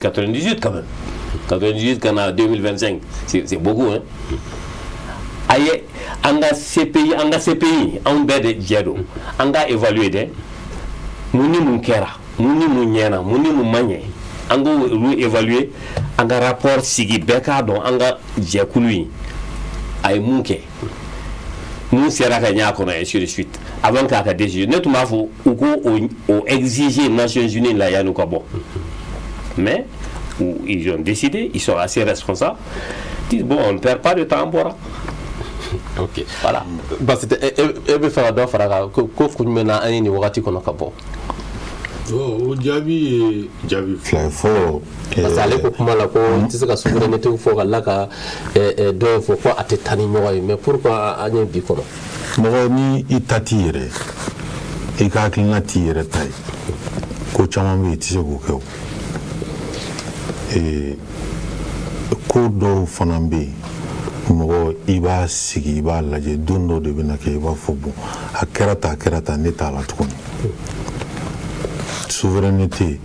98 quand même, 98 ka na 2025, c'est beaucoup, hein. A ye an ka CPI, an ka CPI, anw bɛɛ de jɛ don an ka évaluer dɛ, mun ni mun kɛra, mun ni mun ɲɛna, mun ni mun ma ɲɛ, an k'o olu évaluer, an ka rapport sigi, bɛɛ k'a dɔn an ka jɛkulu in a ye mun kɛ, mun sera ka ɲɛ a kɔnɔ, ainsi de suite, avant k'a ka décision. Ne tun b'a fɔ u ko o exiger Nations Unies la yan'u ka bɔ, mais ils ont décidé, ils sont assez responsables, ils disent: bon, on ne perd pas de temps, an bɔra. Ok. Voilà. Parce que e bɛ fɛ ka dɔ fara kan ko kun jumɛn na an ye nin wagati kɔnɔ ka bɔ? O jaabi ye jaabi fila ye. Fɔlɔ, parce que ale ko kuma la ko n tɛ se ka souveraineté fɔ ka la ka dɔ in fɔ ko a tɛ taa ni ɲɔgɔn ye, mais pourquoi an ye bi kɔnɔ? Mɔgɔ ni i ta t'i yɛrɛ ye, i ka hakilina t'i yɛrɛ ta ye, ko caman bɛ yen, i tɛ se k'o kɛ. O ko dɔw fana bɛ yen, mɔgɔ i b'a sigi, i b'a lajɛ, don dɔ de bɛna kɛ, i b'a fɔ: bon, a kɛra tan, a kɛra tan, ne t'a la tuguni. Souveraineté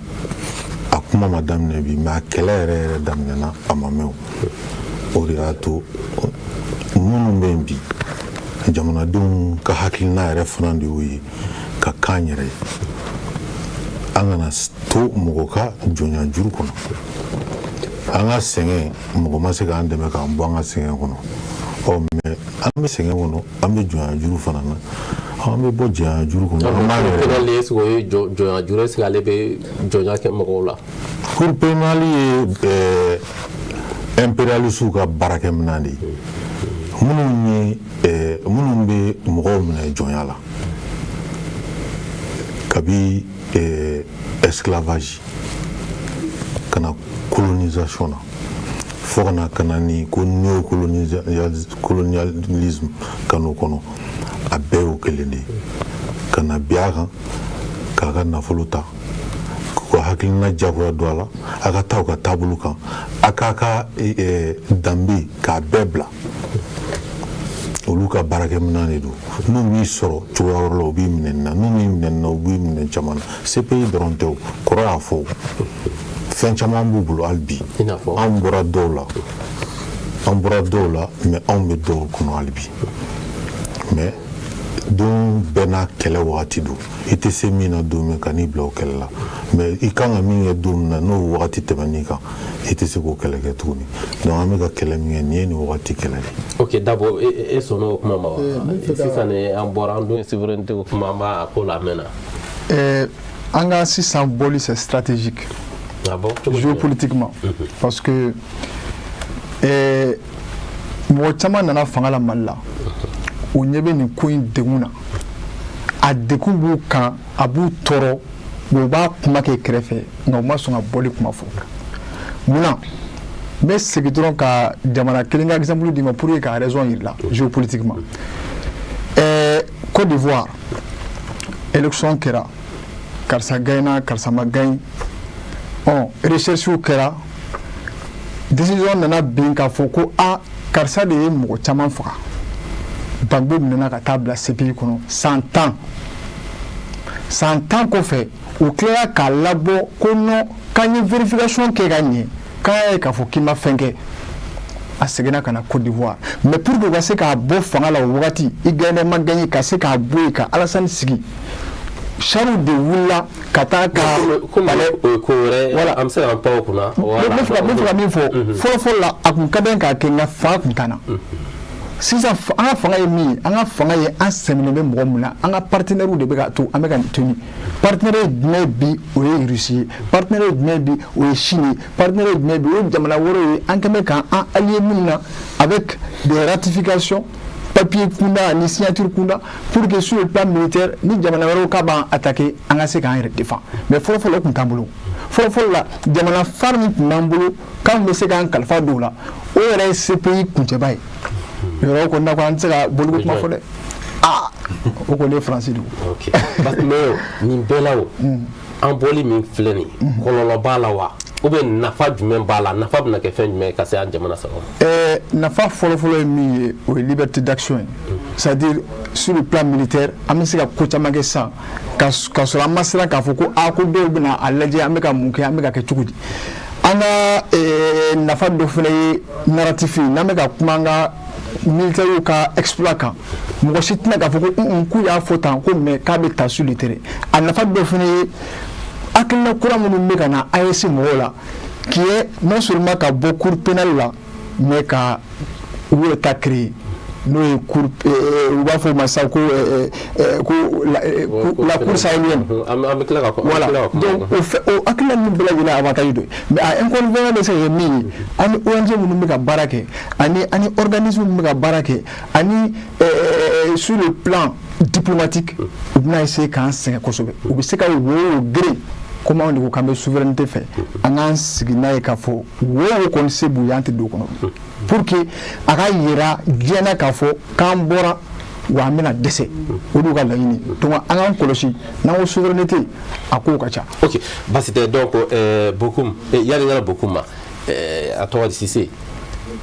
a kuma ma daminɛ bi, mais a kɛlɛ yɛrɛ yɛrɛ daminɛna a ma mɛn. O de y'a to minnu bɛ yen bi, jamanadenw ka hakilina yɛrɛ fana de y'o ye, ka kan yɛrɛ ye, an kana to mɔgɔ ka jɔnya juru kɔnɔ. An ka sɛgɛn, mɔgɔ ma se k'an dɛmɛ k'an bɔ an ka sɛgɛn kɔnɔ. Ɔ, mais an bɛ sɛgɛn kɔnɔ, an bɛ jɔnya juru fana na, an bɛ bɔ jɔnya juru kɔnɔ, an b'a yɛrɛ. Pénal est-ce que o ye jɔnya juru? Est-ce que ale bɛ jɔnya kɛ mɔgɔw la? Cour pénale ye impérialistes ka baarakɛminɛn de ye, minnu ye minnu bɛ mɔgɔw minɛ jɔnya la kabi esclavage ka na colonisation na, fo ka na ni ko néocolonialisme ka n'o kɔnɔ, a bɛɛ y'o kelen de ye, ka na bin a kan, k'a ka nafolo ta, k'u ka hakilina jagoya don a la, a ka taa u ka taabolo kan, a k'a ka danbe k'a bɛɛ bila. Olu ka baarakɛminɛn de don. N'u m'i sɔrɔ cogoya wɛrɛ la, u b'i minɛ nin na. N'u m'i minɛ nin na, u b'i minɛ caman na. CPI dɔrɔn tɛ, o kɔrɔ y'a fɔ, fɛn caman b'u bolo hali bi. I n'a fɔ? Anw bɔra dɔw la, an bɔra dɔw la, mais anw bɛ dɔw kɔnɔ hali bi. Mais don bɛɛ n'a kɛlɛ wagati don. I tɛ se min na don min, ka n'i bila o kɛlɛ la, mais i kan ka min kɛ don min na, n'o wagati tɛmɛn'i kan, i tɛ se k'o kɛlɛ kɛ tuguni. Donc an bɛ ka kɛlɛ min kɛ nin ye, nin wagati kɛlɛ de ye. Ok, Dabo, e sɔnna o kuma ma wa? Sisan ni an bɔra, an dun ye souveraineté ko kuma, an b'a ko la a mɛnna. An ka sisan bɔli, c'est stratégique. Ah bon, cogo jumɛn? Géopolitiquement, parce que mɔgɔ caman nana fanga la Mali la, u ɲɛ bɛ nin ko in degun na, a degun b'u kan, a b'u tɔɔrɔ, mais u b'a kuma kɛ kɛrɛfɛ, nka u ma sɔn ka bɔli kuma fɔ. Munna? N bɛ segin dɔrɔn ka jamana kelen ka exemple d'i ma pour que ka raison yir'i la géopolitiquement. Côte d'Ivoire, élection kɛra, karisa gagnera, karisa ma gagne. Ɔ, recherche kɛra, décision nana bin k'a fɔ ko a karisa de ye mɔgɔ caman faga. Gbagbo minɛna ka taa bila CPI kɔnɔ san 10. San 10 kɔfɛ, u tilara k'a labɔ ko non, k'an ye vérification kɛ ka ɲɛ, k'an y'a ye k'a fɔ k'i ma fɛn kɛ. A seginna ka na Côte d'Ivoire, mais pour que u ka se k'a bɔ fanga la o wagati, i gagné ma gagné, ka se k'a bɔ yen ka Alassane sigi, chars de wulila ka taa ka Komi o ye ko wɛrɛ. Voilà. An bɛ se k'an pan o kunna. N bɛ fɛ ka min fɔ, fɔlɔ fɔlɔ la, a kun ka d'an k'a kɛ, nka fanga kun t'an na. Sisan an ka fanga ye min ye, an ka fanga ye, an sɛminen bɛ mɔgɔ mun na, an ka partenaires de bɛ ka to an bɛ ka nin tenu. Partenaire ye jumɛn bi? O ye Russie ye. Partenaire ye jumɛn bi? O ye Chine ye. Partenaire ye jumɛn bi? O ye jamana wɛrɛw ye, an kɛn bɛ k'an allié minnu na avec des ratifications, papier kunda ni signature kunda, pour que sur le plan militaire, ni jamana wɛrɛw k'a b'an attaquer, an ka se k'an yɛrɛ défend. Mais fɔlɔ fɔlɔ, o tun t'an bolo. Fɔlɔ fɔlɔ la, jamana phare min tun b'an bolo k'an bɛ se k'an kalifa don o la, o yɛrɛ ye CPI kuncɛba ye. Yɔrɔ kɔni na ko an tɛ se ka boliko kuma fɔ dɛ. Aa, o kɔni ye Faransi de ye. Ok, parce que mais nin bɛɛ la, o an bɔli min filɛ nin ye, kɔlɔlɔ b'a la wa, ou bien nafa jumɛn b'a la? Nafa bɛna kɛ fɛn jumɛn ye ka se an jamana saba ma? Nafa fɔlɔfɔlɔ ye min ye, o ye liberté d'action ye, c'est-à-dire sur le plan militaire, an bɛ se ka ko caman kɛ sisan ka sɔrɔ an ma siran k'a fɔ ko aa, ko dɔw bɛna a lajɛ, an bɛ ka mun kɛ, an bɛ ka kɛ cogo di. An ka nafa dɔ fana ye narratif ye. N'an bɛ ka kuma an ka militaires ka exploit kan, mɔgɔ si tɛna k'a fɔ ko k'u y'a fɔ tan ko, mais k'a bɛ ta sur le terrain. A nafa dɔ fana ye hakilina kura minnu bɛ ka na AES mɔgɔw la, qui est non seulement ka bɔ cour pénale la, mais ka u yɛrɛ ta créer, n'o ye cour, u b'a fɔ o ma sisan ko la cour sahélienne. An bɛ tila ka Voilà, donc o fɛ, o hakilina ninnu bɛɛ lajɛlen avantage dɔ ye. Mais a inconvénient bɛ se ka kɛ min ye, ani ONG minnu bɛ ka baara kɛ, ani organisme minnu bɛ ka baara kɛ, ani sur le plan diplomatique, u bɛna essayer k'an sɛgɛn kosɛbɛ. U bɛ se ka wo o geren, komi anw de ko k'an bɛ souveraineté fɛ, an k'an sigi n'a ye k'a fɔ wo o kɔni se b'u ye, an tɛ don o kɔnɔ, pour que a ka yira diɲɛ na k'a fɔ k'an bɔra wa an bɛna dɛsɛ. O de y'u ka laɲini. Donc an k'an kɔlɔsi, n'an ko souveraineté, a kow ka ca. Ok, basi tɛ. Donc Bokum, yanni n ka na Bokum ma, a tɔgɔ di, Sise,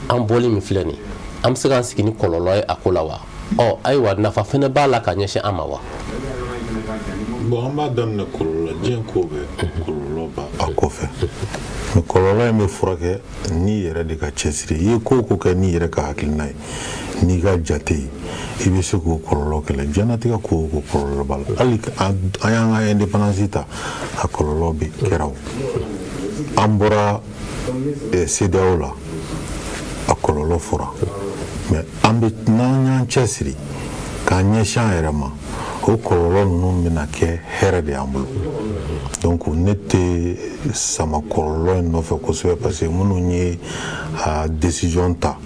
an bɔli min filɛ nin, an bɛ se k'an sigi ni kɔlɔlɔ ye a ko la wa? Ɔ ayiwa, nafa fɛnɛ b'a la ka ɲɛsin an ma wa? Bon, an b'a daminɛ kɔlɔlɔ. Diɲɛ ko bɛɛ, kɔlɔlɔ b'a a kɔfɛ, mais kɔlɔlɔ in bɛ furakɛ n'i yɛrɛ de ka cɛsiri i ye. Ko o ko kɛ n'i yɛrɛ ka hakilina ye, n'i ka jate ye, i bɛ se k'o kɔlɔlɔ kɛlɛ. Diɲɛlatigɛ ko o ko, kɔlɔlɔ b'a la. Hali an y'an ka indépendance ta, a kɔlɔlɔ bɛ kɛra. O an bɔra CEDEAO la, a kɔlɔlɔ fɔra. Mais an bɛ n'an y'an cɛsiri k'an ɲɛsin an yɛrɛ ma, o kɔlɔlɔ ninnu bɛna kɛ hɛrɛ de y'an bolo. Donc ne tɛ sama kɔlɔlɔ in nɔfɛ kosɛbɛ, parce que minnu ye a décision ta,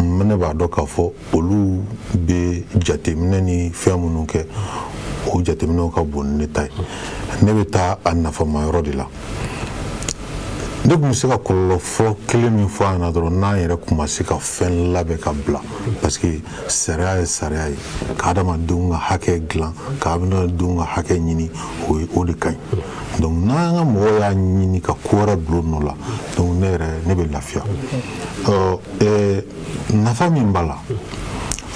ne b'a dɔn k'a fɔ olu bɛ jateminɛ ni fɛn minnu kɛ, o jateminɛw ka bon ni ne ta ye. Ne bɛ taa a nafama yɔrɔ de la. Ne tun bɛ se ka kɔlɔlɔ fɔlɔ kelen min fɔ a ɲɛna dɔrɔn, n'an yɛrɛ tun ma se ka fɛn labɛn ka bila, parce que sariya ye sariya ye, ka adamadenw ka hakɛ dilan, ka adamadenw ka hakɛ ɲini, o ye o de ka ɲi. Donc n'an ka mɔgɔw y'a ɲini ka ko wɛrɛ bila o nɔ la, donc ne yɛrɛ, ne bɛ lafiya. Ɔ nafa min b'a la,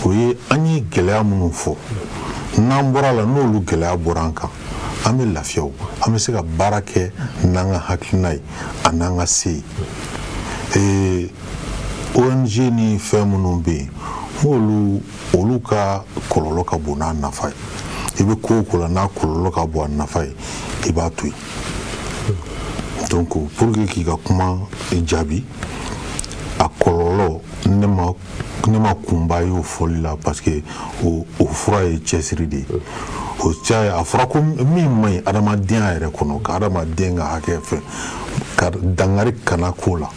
o ye an ye gɛlɛya minnu fɔ, n'an bɔra la, n'olu gɛlɛya bɔra an kan, an bɛ lafiya. O an bɛ se ka baara kɛ n'an ka hakilina ye, a n'an ka se ye. ONG ni fɛn minnu bɛ yen, n'olu olu ka kɔlɔlɔ ka bon n'a nafa ye. I bɛ ko o ko la, n'a kɔlɔlɔ ka bon a nafa ye, i b'a to yen. Donc pour que k'i ka kuma jaabi, a kɔlɔlɔ, ne ma kunba y'o fɔli la, parce que o fura ye cɛsiri de ye. O cɛ, a fɔra ko min man ɲi adamadenya yɛrɛ kɔnɔ, ka adamaden ka hakɛ fɛ ka dankari kana k'o la,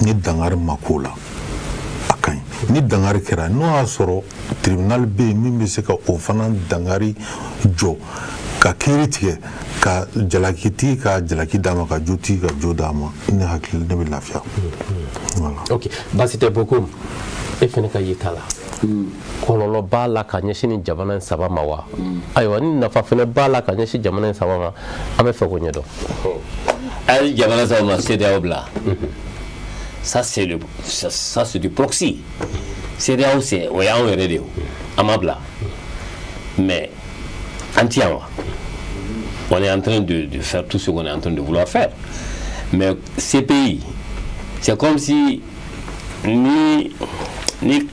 ni dankari ma k'o la, a ka ɲi. Ni dankari kɛra, n'o y'a sɔrɔ tribunal bɛ yen min bɛ se ka o fana dankari jɔ, ka kiiri tigɛ, ka jalakitigi ka jalaki d'a ma, ka jotigi ka jo d'a ma, ne hakili, ne bɛ lafiya. Voilà. Ok, basi tɛ. Bokum, e fɛnɛ ka yeta la, kɔlɔlɔ b'a la ka ɲɛsin ni jamana in saba ma wa? Ayiwa, ni nafa fɛnɛ b'a la ka ɲɛsin jamana in saba ma, an bɛ fɛ k'o ɲɛdɔn. A jamana saba ma CEDEAO bila, ça c'est le ça, ça c'est du proxy. CEDEAO, c'est o y'anw yɛrɛ de ye o, an ma bila, mais an ti yan wa? On est en train de faire tout ce qu'on est en train de vouloir faire. Mais CPI, c'est comme si ni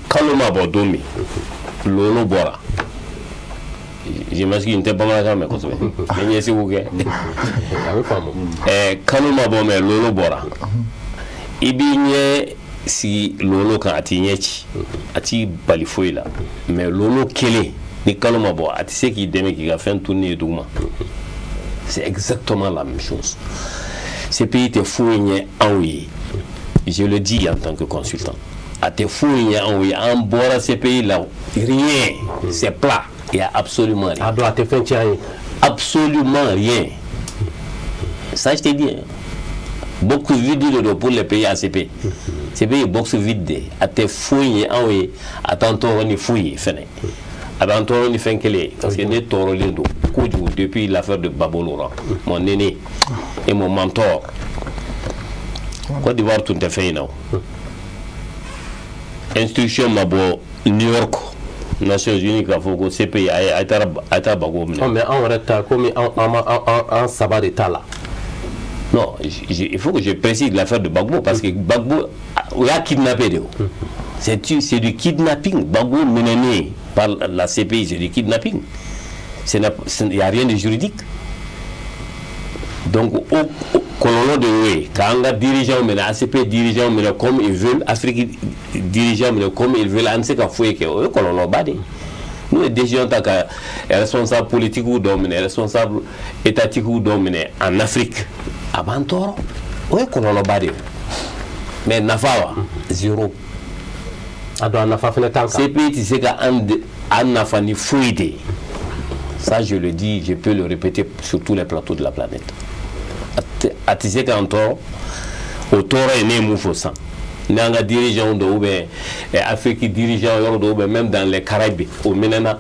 kalo ma bɔ don min, lolo bɔra. Je m'excuse, n tɛ bamanankan mɛn kosɛbɛ, mais n ye segu kɛ. A bɛ faamu. Kalo ma bɔ, mais lolo bɔra. I b'i ɲɛ sigi lolo kan, a t'i ɲɛ ci, a t'i bali foyi la. Mais lolo kelen, ni kalo ma bɔ, a tɛ se k'i dɛmɛ k'i ka fɛn tunni ye duguma. C'est exactement la même chose. CPI tɛ foyi ɲɛ anw ye, je le dis en tant que consultant, a tɛ foyi ɲɛ anw ye. An bɔra CPI la, rien, c'est plat, il y a absolument rien. A dɔn, a tɛ fɛn tiɲɛ an ye. Absolument rien. Ça, je te dis, hein. Box vide de don pour les pays ACP. CPI ye box vide de ye. A tɛ foyi ɲɛ anw ye, a t'an tɔɔrɔ ni foyi ye fɛnɛ. A b'an tɔɔrɔ ni fɛn kelen ye, parce que ne tɔɔrɔlen don kojugu depuis l'affaire de Gbagbo Laurent, mon aîné et mon mentor. Côte d'Ivoire tun tɛ fɛn in na o. Instruction ma bɔ New York, Nations Unies, k'a fɔ ko CPI a ye taara a ye taa Gbagbo minɛ. Ɔ, mais anw yɛrɛ ta, komi an an ma an an saba de t'a la, Non, il faut que je précise l'affaire de Gbagbo, parce que Gbagbo, o y'a kidnappé de o. C'est du kidnapping. Gbagbo minɛnen par la CPI, c'est du kidnapping. Il n'y a rien de juridique. Donc o kɔlɔlɔ de y'o ye, k'an ka dirigeants minɛ, ACP dirigeants minɛ comme ils veulent, Afrique dirigeants minɛ comme ils veulent, an tɛ se ka foyi kɛ, o ye kɔlɔlɔba de ye. N'u ye décision ta ka responsable politique dɔw minɛ, responsable étatique dɔw minɛ en Afrique, a b'an tɔɔrɔ, o ye kɔlɔlɔba de ye. Mais nafa wa, zéro. A dɔn, a nafa fana t'an kan. CPI tɛ se ka an nafa ni foyi de ye. Ça, je le dis, je peux le répéter sur tous les plateaux de la planète. A tɛ se k'an tɔɔrɔ. O tɔɔrɔ ye, ne ye mun fɔ sisan, ni an ka dirigeants dɔw ou bien Afrique dirigeants yɔrɔ dɔw ou bien même dans les Caraïbes, o minɛna,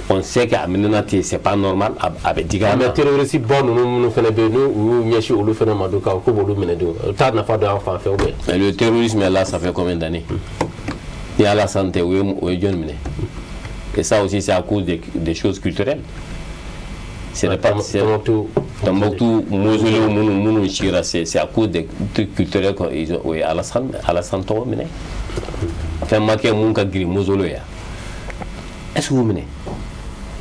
on sait que a minɛna ten, c'est pas normal, a bɛ digi an Mais na. terroriste bɔ ninnu minnu fana bɛ yen, n'u u y'u ɲɛsin olu fana ma don k'u b'olu minɛ don, o t'a nafa dɔn an fan fɛ ou bien? Mais le terrorisme est là, ça fait combien d'années? Ni Alassane tɛ, o ye jɔn minɛ? Et ça aussi, c'est à cause des choses culturelles. Ce n'est pas Tombouctou. Tombouctou, mausolée minnu cira, c'est à cause des trucs culturels qu'ils ont. O ye Alassane tɔgɔ minɛ. Fɛn ma kɛ mun ka girin mausolée ya. Est-ce que vous minɛ?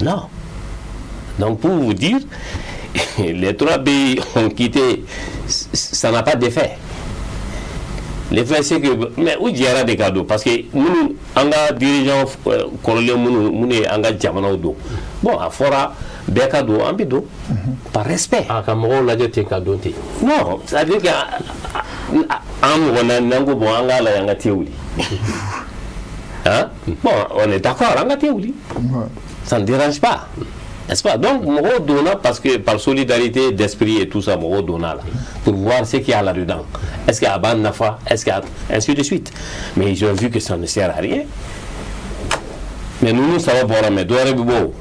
Non. Donc pour vous dire, les trois pays ont quitté, ça n'a pas d'effet. L'effet, c'est que, mais u jɛra de ka don, parce que minnu an ka dirigeant kɔrɔlen minnu ye an ka jamanaw don, bon, a fɔra bɛɛ ka don, an bɛ don par respect. A ka mɔgɔw lajɛ ten ka don ten. Non, c'est à dire que an mɔgɔ naani n'an ko bon, an k'a lajɛ, an ka te wuli, hein, bon, on est d'accord, an ka te wuli, ça ne dérange pas, n'est-ce pas? Donc mɔgɔw donna parce que par solidarité d'esprit et tout ça, mɔgɔw donna là pour voir ce qu'il y a là-dedans, est-ce qu'il y a b'an nafa, est-ce qu'il y a, ainsi de suite. Mais ils ont vu que ça ne sert à rien. Mais nous, ça va bɔra, mais dɔ wɛrɛ bɛ bɔ o.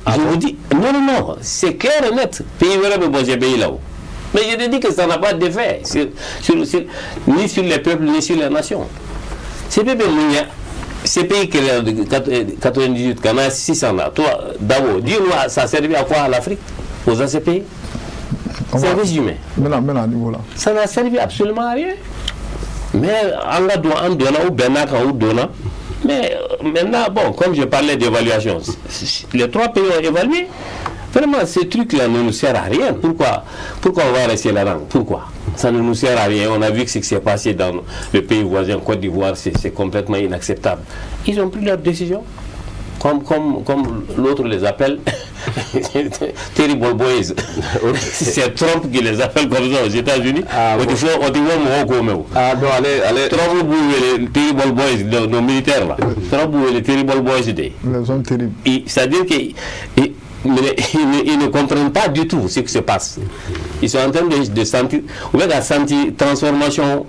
Je vous dis, non, non, non, c'est clair et net. Pays wɛrɛ bɛ bɔ ces pays là o. Mais je te dis que ça n'a pas d'effet ni sur les peuples ni sur les nations. CPI bɛ mun ɲɛ? CPI créé en 98 ka na sisan la, toi Dabo, dis-nous, ça a servi à quoi à l'Afrique, aux ACP? Service humain. N bɛna niveau la. Ça n'a servi absolument à rien. Mais an ka don, an donna, u bɛnna kan, u donna. Mais maintenant, bon, comme je parlais d'évaluation, les trois pays ont évalué. Vraiment, ce truc-là ne nous sert à rien. Pourquoi on va rester là-dedans? Pourquoi? Ça ne nous sert à rien. On a vu ce qui s'est passé dans le pays voisin, Côte d'Ivoire, c'est complètement inacceptable. Ils ont pris leur décision. Comme l'autre les appelle, Terrible Boys. C'est Trump qui les appelle comme ça aux États-Unis. Ah, On bon. te voit, mɔgɔw ko mɛn o. Ah non, ale Trump b'u wele Terrible Boys, nos militaires là. Trump b'u wele Terrible Boys de. Les hommes terribles. C'est-à-dire qu'ils ils ne comprennent pas du tout ce qui se passe. Ils sont en train de sentir, u bɛ ka sentir transformation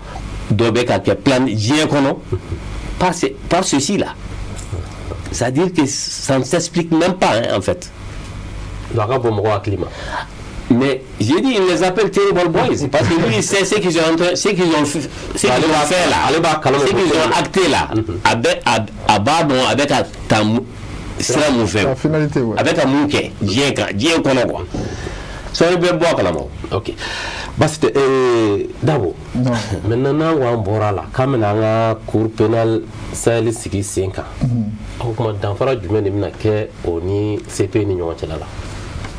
dɔ bɛ ka kɛ plan diɲɛ kɔnɔ par ceci là. C'est-à-dire que ça ne s'explique même pas, hein, en fait. Donc a ka bon mɔgɔ hakili ma. Mais j'ai dit, il les appelle Terrible Boys parce que lui, il sait ce qu'ils ont, en train- ce qu'ils ont, fait- ce qu'ils ont fait là, Ale b'a kalama. ce qu'ils ont acté là, a bɛ a b'a dɔn a bɛ ka taa sira mun fɛ, La finalité, ouais. a bɛ ka mun kɛ diɲɛ kan, diɲɛ kɔnɔ quoi. Sɔɔni bɛ bɔ a kalama o. Ok, basi tɛ, Dabo. Non. Maintenant, n'an ko an bɔra a la k'an bɛna an ka Cour pénale Sahel sigi sen kan, o tuma danfara jumɛn de bɛna kɛ o ni CPI ni ɲɔgɔn cɛla la?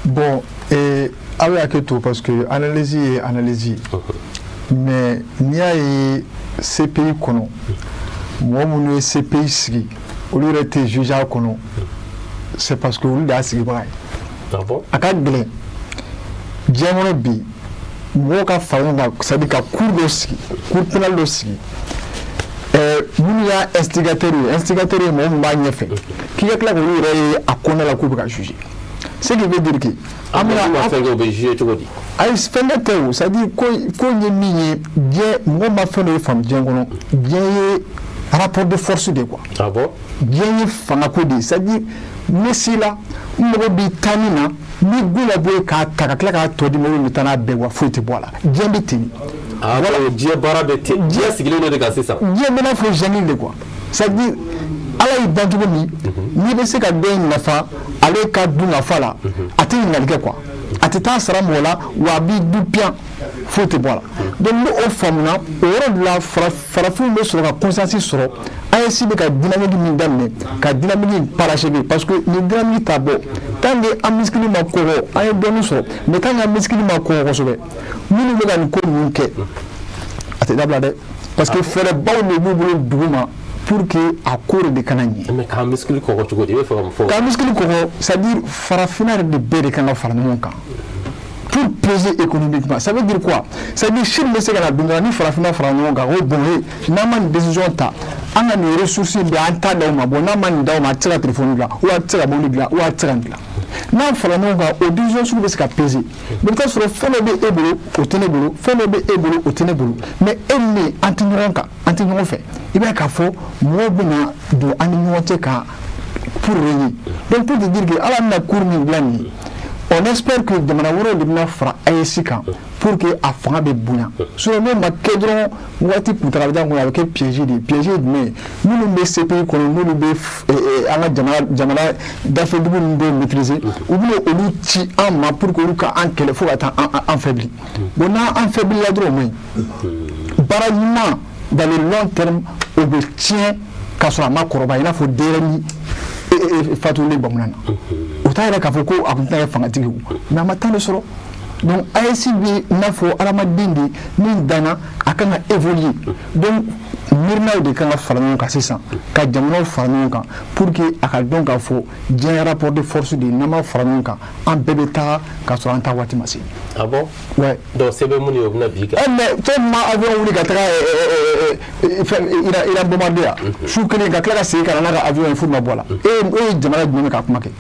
Bon, aw bɛ hakɛ to, parce que analyse ye analyse ye. Mais n'i y'a ye CPI kɔnɔ, mɔgɔ minnu ye CPI sigi, olu yɛrɛ tɛ juge a kɔnɔ, c'est parce que olu de y'a sigibaga ye. Ah bon? A ka gɛlɛn diɲɛ kɔnɔ bi, mɔgɔw ka fara ɲɔgɔn kan, c'est à dire ka cour dɔ sigi, cour pénale dɔ sigi, minnu y'a instigateur ye, instigateur ye mɔgɔ min b'a ɲɛfɛ, k'i ka tila k'olu yɛrɛ ye a kɔnɔna la k'u bɛ ka juger, ce qui veut dire que an An bɛna bɛna fɛn kɛ, u bɛ juger cogo di? Ayi, fɛn dɔ tɛ o. C'est à dire ko in ye min ye, diɲɛ mɔgɔ ma fɛn dɔ ye faamu diɲɛ kɔnɔ, diɲɛ ye rapport de force de quoi. Ah bon? Diɲɛ ye fangako de ye. C'est à dire ne si la, n mago b'i taa min na, ni gun ma bɔ yen k'a ta ka tila k'a tɔ di ma, olu bɛ taa n'a bɛɛ, wa foyi tɛ bɔ a la, diɲɛ bɛ ten de. Ah bon, diɲɛ baara bɛ ten, diɲɛ sigilen don de kan sisan. Diɲɛ bɛ n'a fɔ jungle de quoi. C'est à dire Ala y'i dan cogo min, n'i bɛ se ka den nafa ale ka dun nafa la, a tɛ ɲininkali kɛ quoi, a tɛ taa sara mɔgɔ la, wa a b'i du piyan, foyi tɛ bɔ a la. Donc ni o faamuna, o yɔrɔ de la farafinw bɛ sɔrɔ ka conscience sɔrɔ. AES bɛ ka dynamique min daminɛ, ka dynamique in parachever, parce que ni dynamique t'a bɔ, tant que an muscle ma kɔgɔ, an ye dɔɔnin sɔrɔ, mais tant que an muscle ma kɔgɔ kosɛbɛ, minnu bɛ ka nin ko ninnu kɛ, a tɛ dabila dɛ, parce que fɛɛrɛbaw de b'u bolo dugu ma pour que a ko de kana ɲɛ. Mais k'an muscle kɔgɔ cogo di? I bɛ fɛ ka mun fɔ? K'an muscle kɔgɔ, c'est à dire farafinna yɛrɛ de bɛɛ de kan ka fara ɲɔgɔn kan pour peser économiquement. Ça veut dire quoi? C'est à dire Chine bɛ se ka na don dɔ la, ni farafinna fara ɲɔgɔn kan, ko bon, he, n'an ma nin décision ta, an ka nin ressource in bɛ an t'a d'aw ma. Bon, n'an ma nin d'aw ma, a tɛ se ka téléphone dilan, ou a tɛ se ka mobili dilan, ou a tɛ se ka nin dilan. N'an fara ɲɔgɔn kan, o décision sugu bɛ se ka peser. Mais i bɛ taa sɔrɔ fɛn dɔ bɛ e bolo, o tɛ ne bolo, fɛn dɔ bɛ e bolo, o tɛ ne bolo, mais e ni ne, an tɛ ɲɔgɔn kan, an tɛ ɲɔgɔn fɛ. I b'a ye k'a fɔ mɔgɔw bɛ na don an ni ɲɔgɔn cɛ ka pour régner. Donc pour te dire que ala bɛna cour min dilan nin ye, on espère que jamana wɛrɛw de bɛna fara AES kan pour que a fanga bɛ bonya. Sinon n'o ma kɛ dɔrɔn, waati kuntagalajan kɔnɔ, a bɛ kɛ piège de ye. Piège ye jumɛn ye? Minnu bɛ CPI kɔnɔ, n'olu bɛ an ka jamana dafɛdugu ninnu dɔw maîtriser, u bɛna olu ci an ma pour que olu ka an kɛlɛ fo ka taa an affaibli. Bon, n'an affaibli la dɔrɔn, o man ɲi. Baara ɲuman dans le long terme, o bɛ tiɲɛ k'a sɔrɔ a ma kɔrɔbaya, i n'a fɔ denyɛrɛnin fatulen bamanan na. O t'a yɛrɛ k'a fɔ ko a tun tɛna kɛ fangatigi ye, mais a ma temps de sɔrɔ. Donc AES bɛ i n'a fɔ hadamaden de min danna, a kan ka évoluer. Donc miirinaw de kan ka fara ɲɔgɔn kan sisan, ka jamanaw fara ɲɔgɔn kan pour que a ka dɔn k'a fɔ diɲɛ rapport de force de ye. N'an ma fara ɲɔgɔn kan, an bɛɛ bɛ taga k'a sɔrɔ an ta waati ma se. Ah bon? Ouais. Donc sɛbɛn mun ye, o bɛna bi kan? Mais fɛn ma avion wuli ka taga fɛn Iran bombarder yan su kelen, ka tila ka segin ka na n'a ka avion ye, f'u ma bɔ a la. E ye jamana jumɛn bɛ ka kuma kɛ?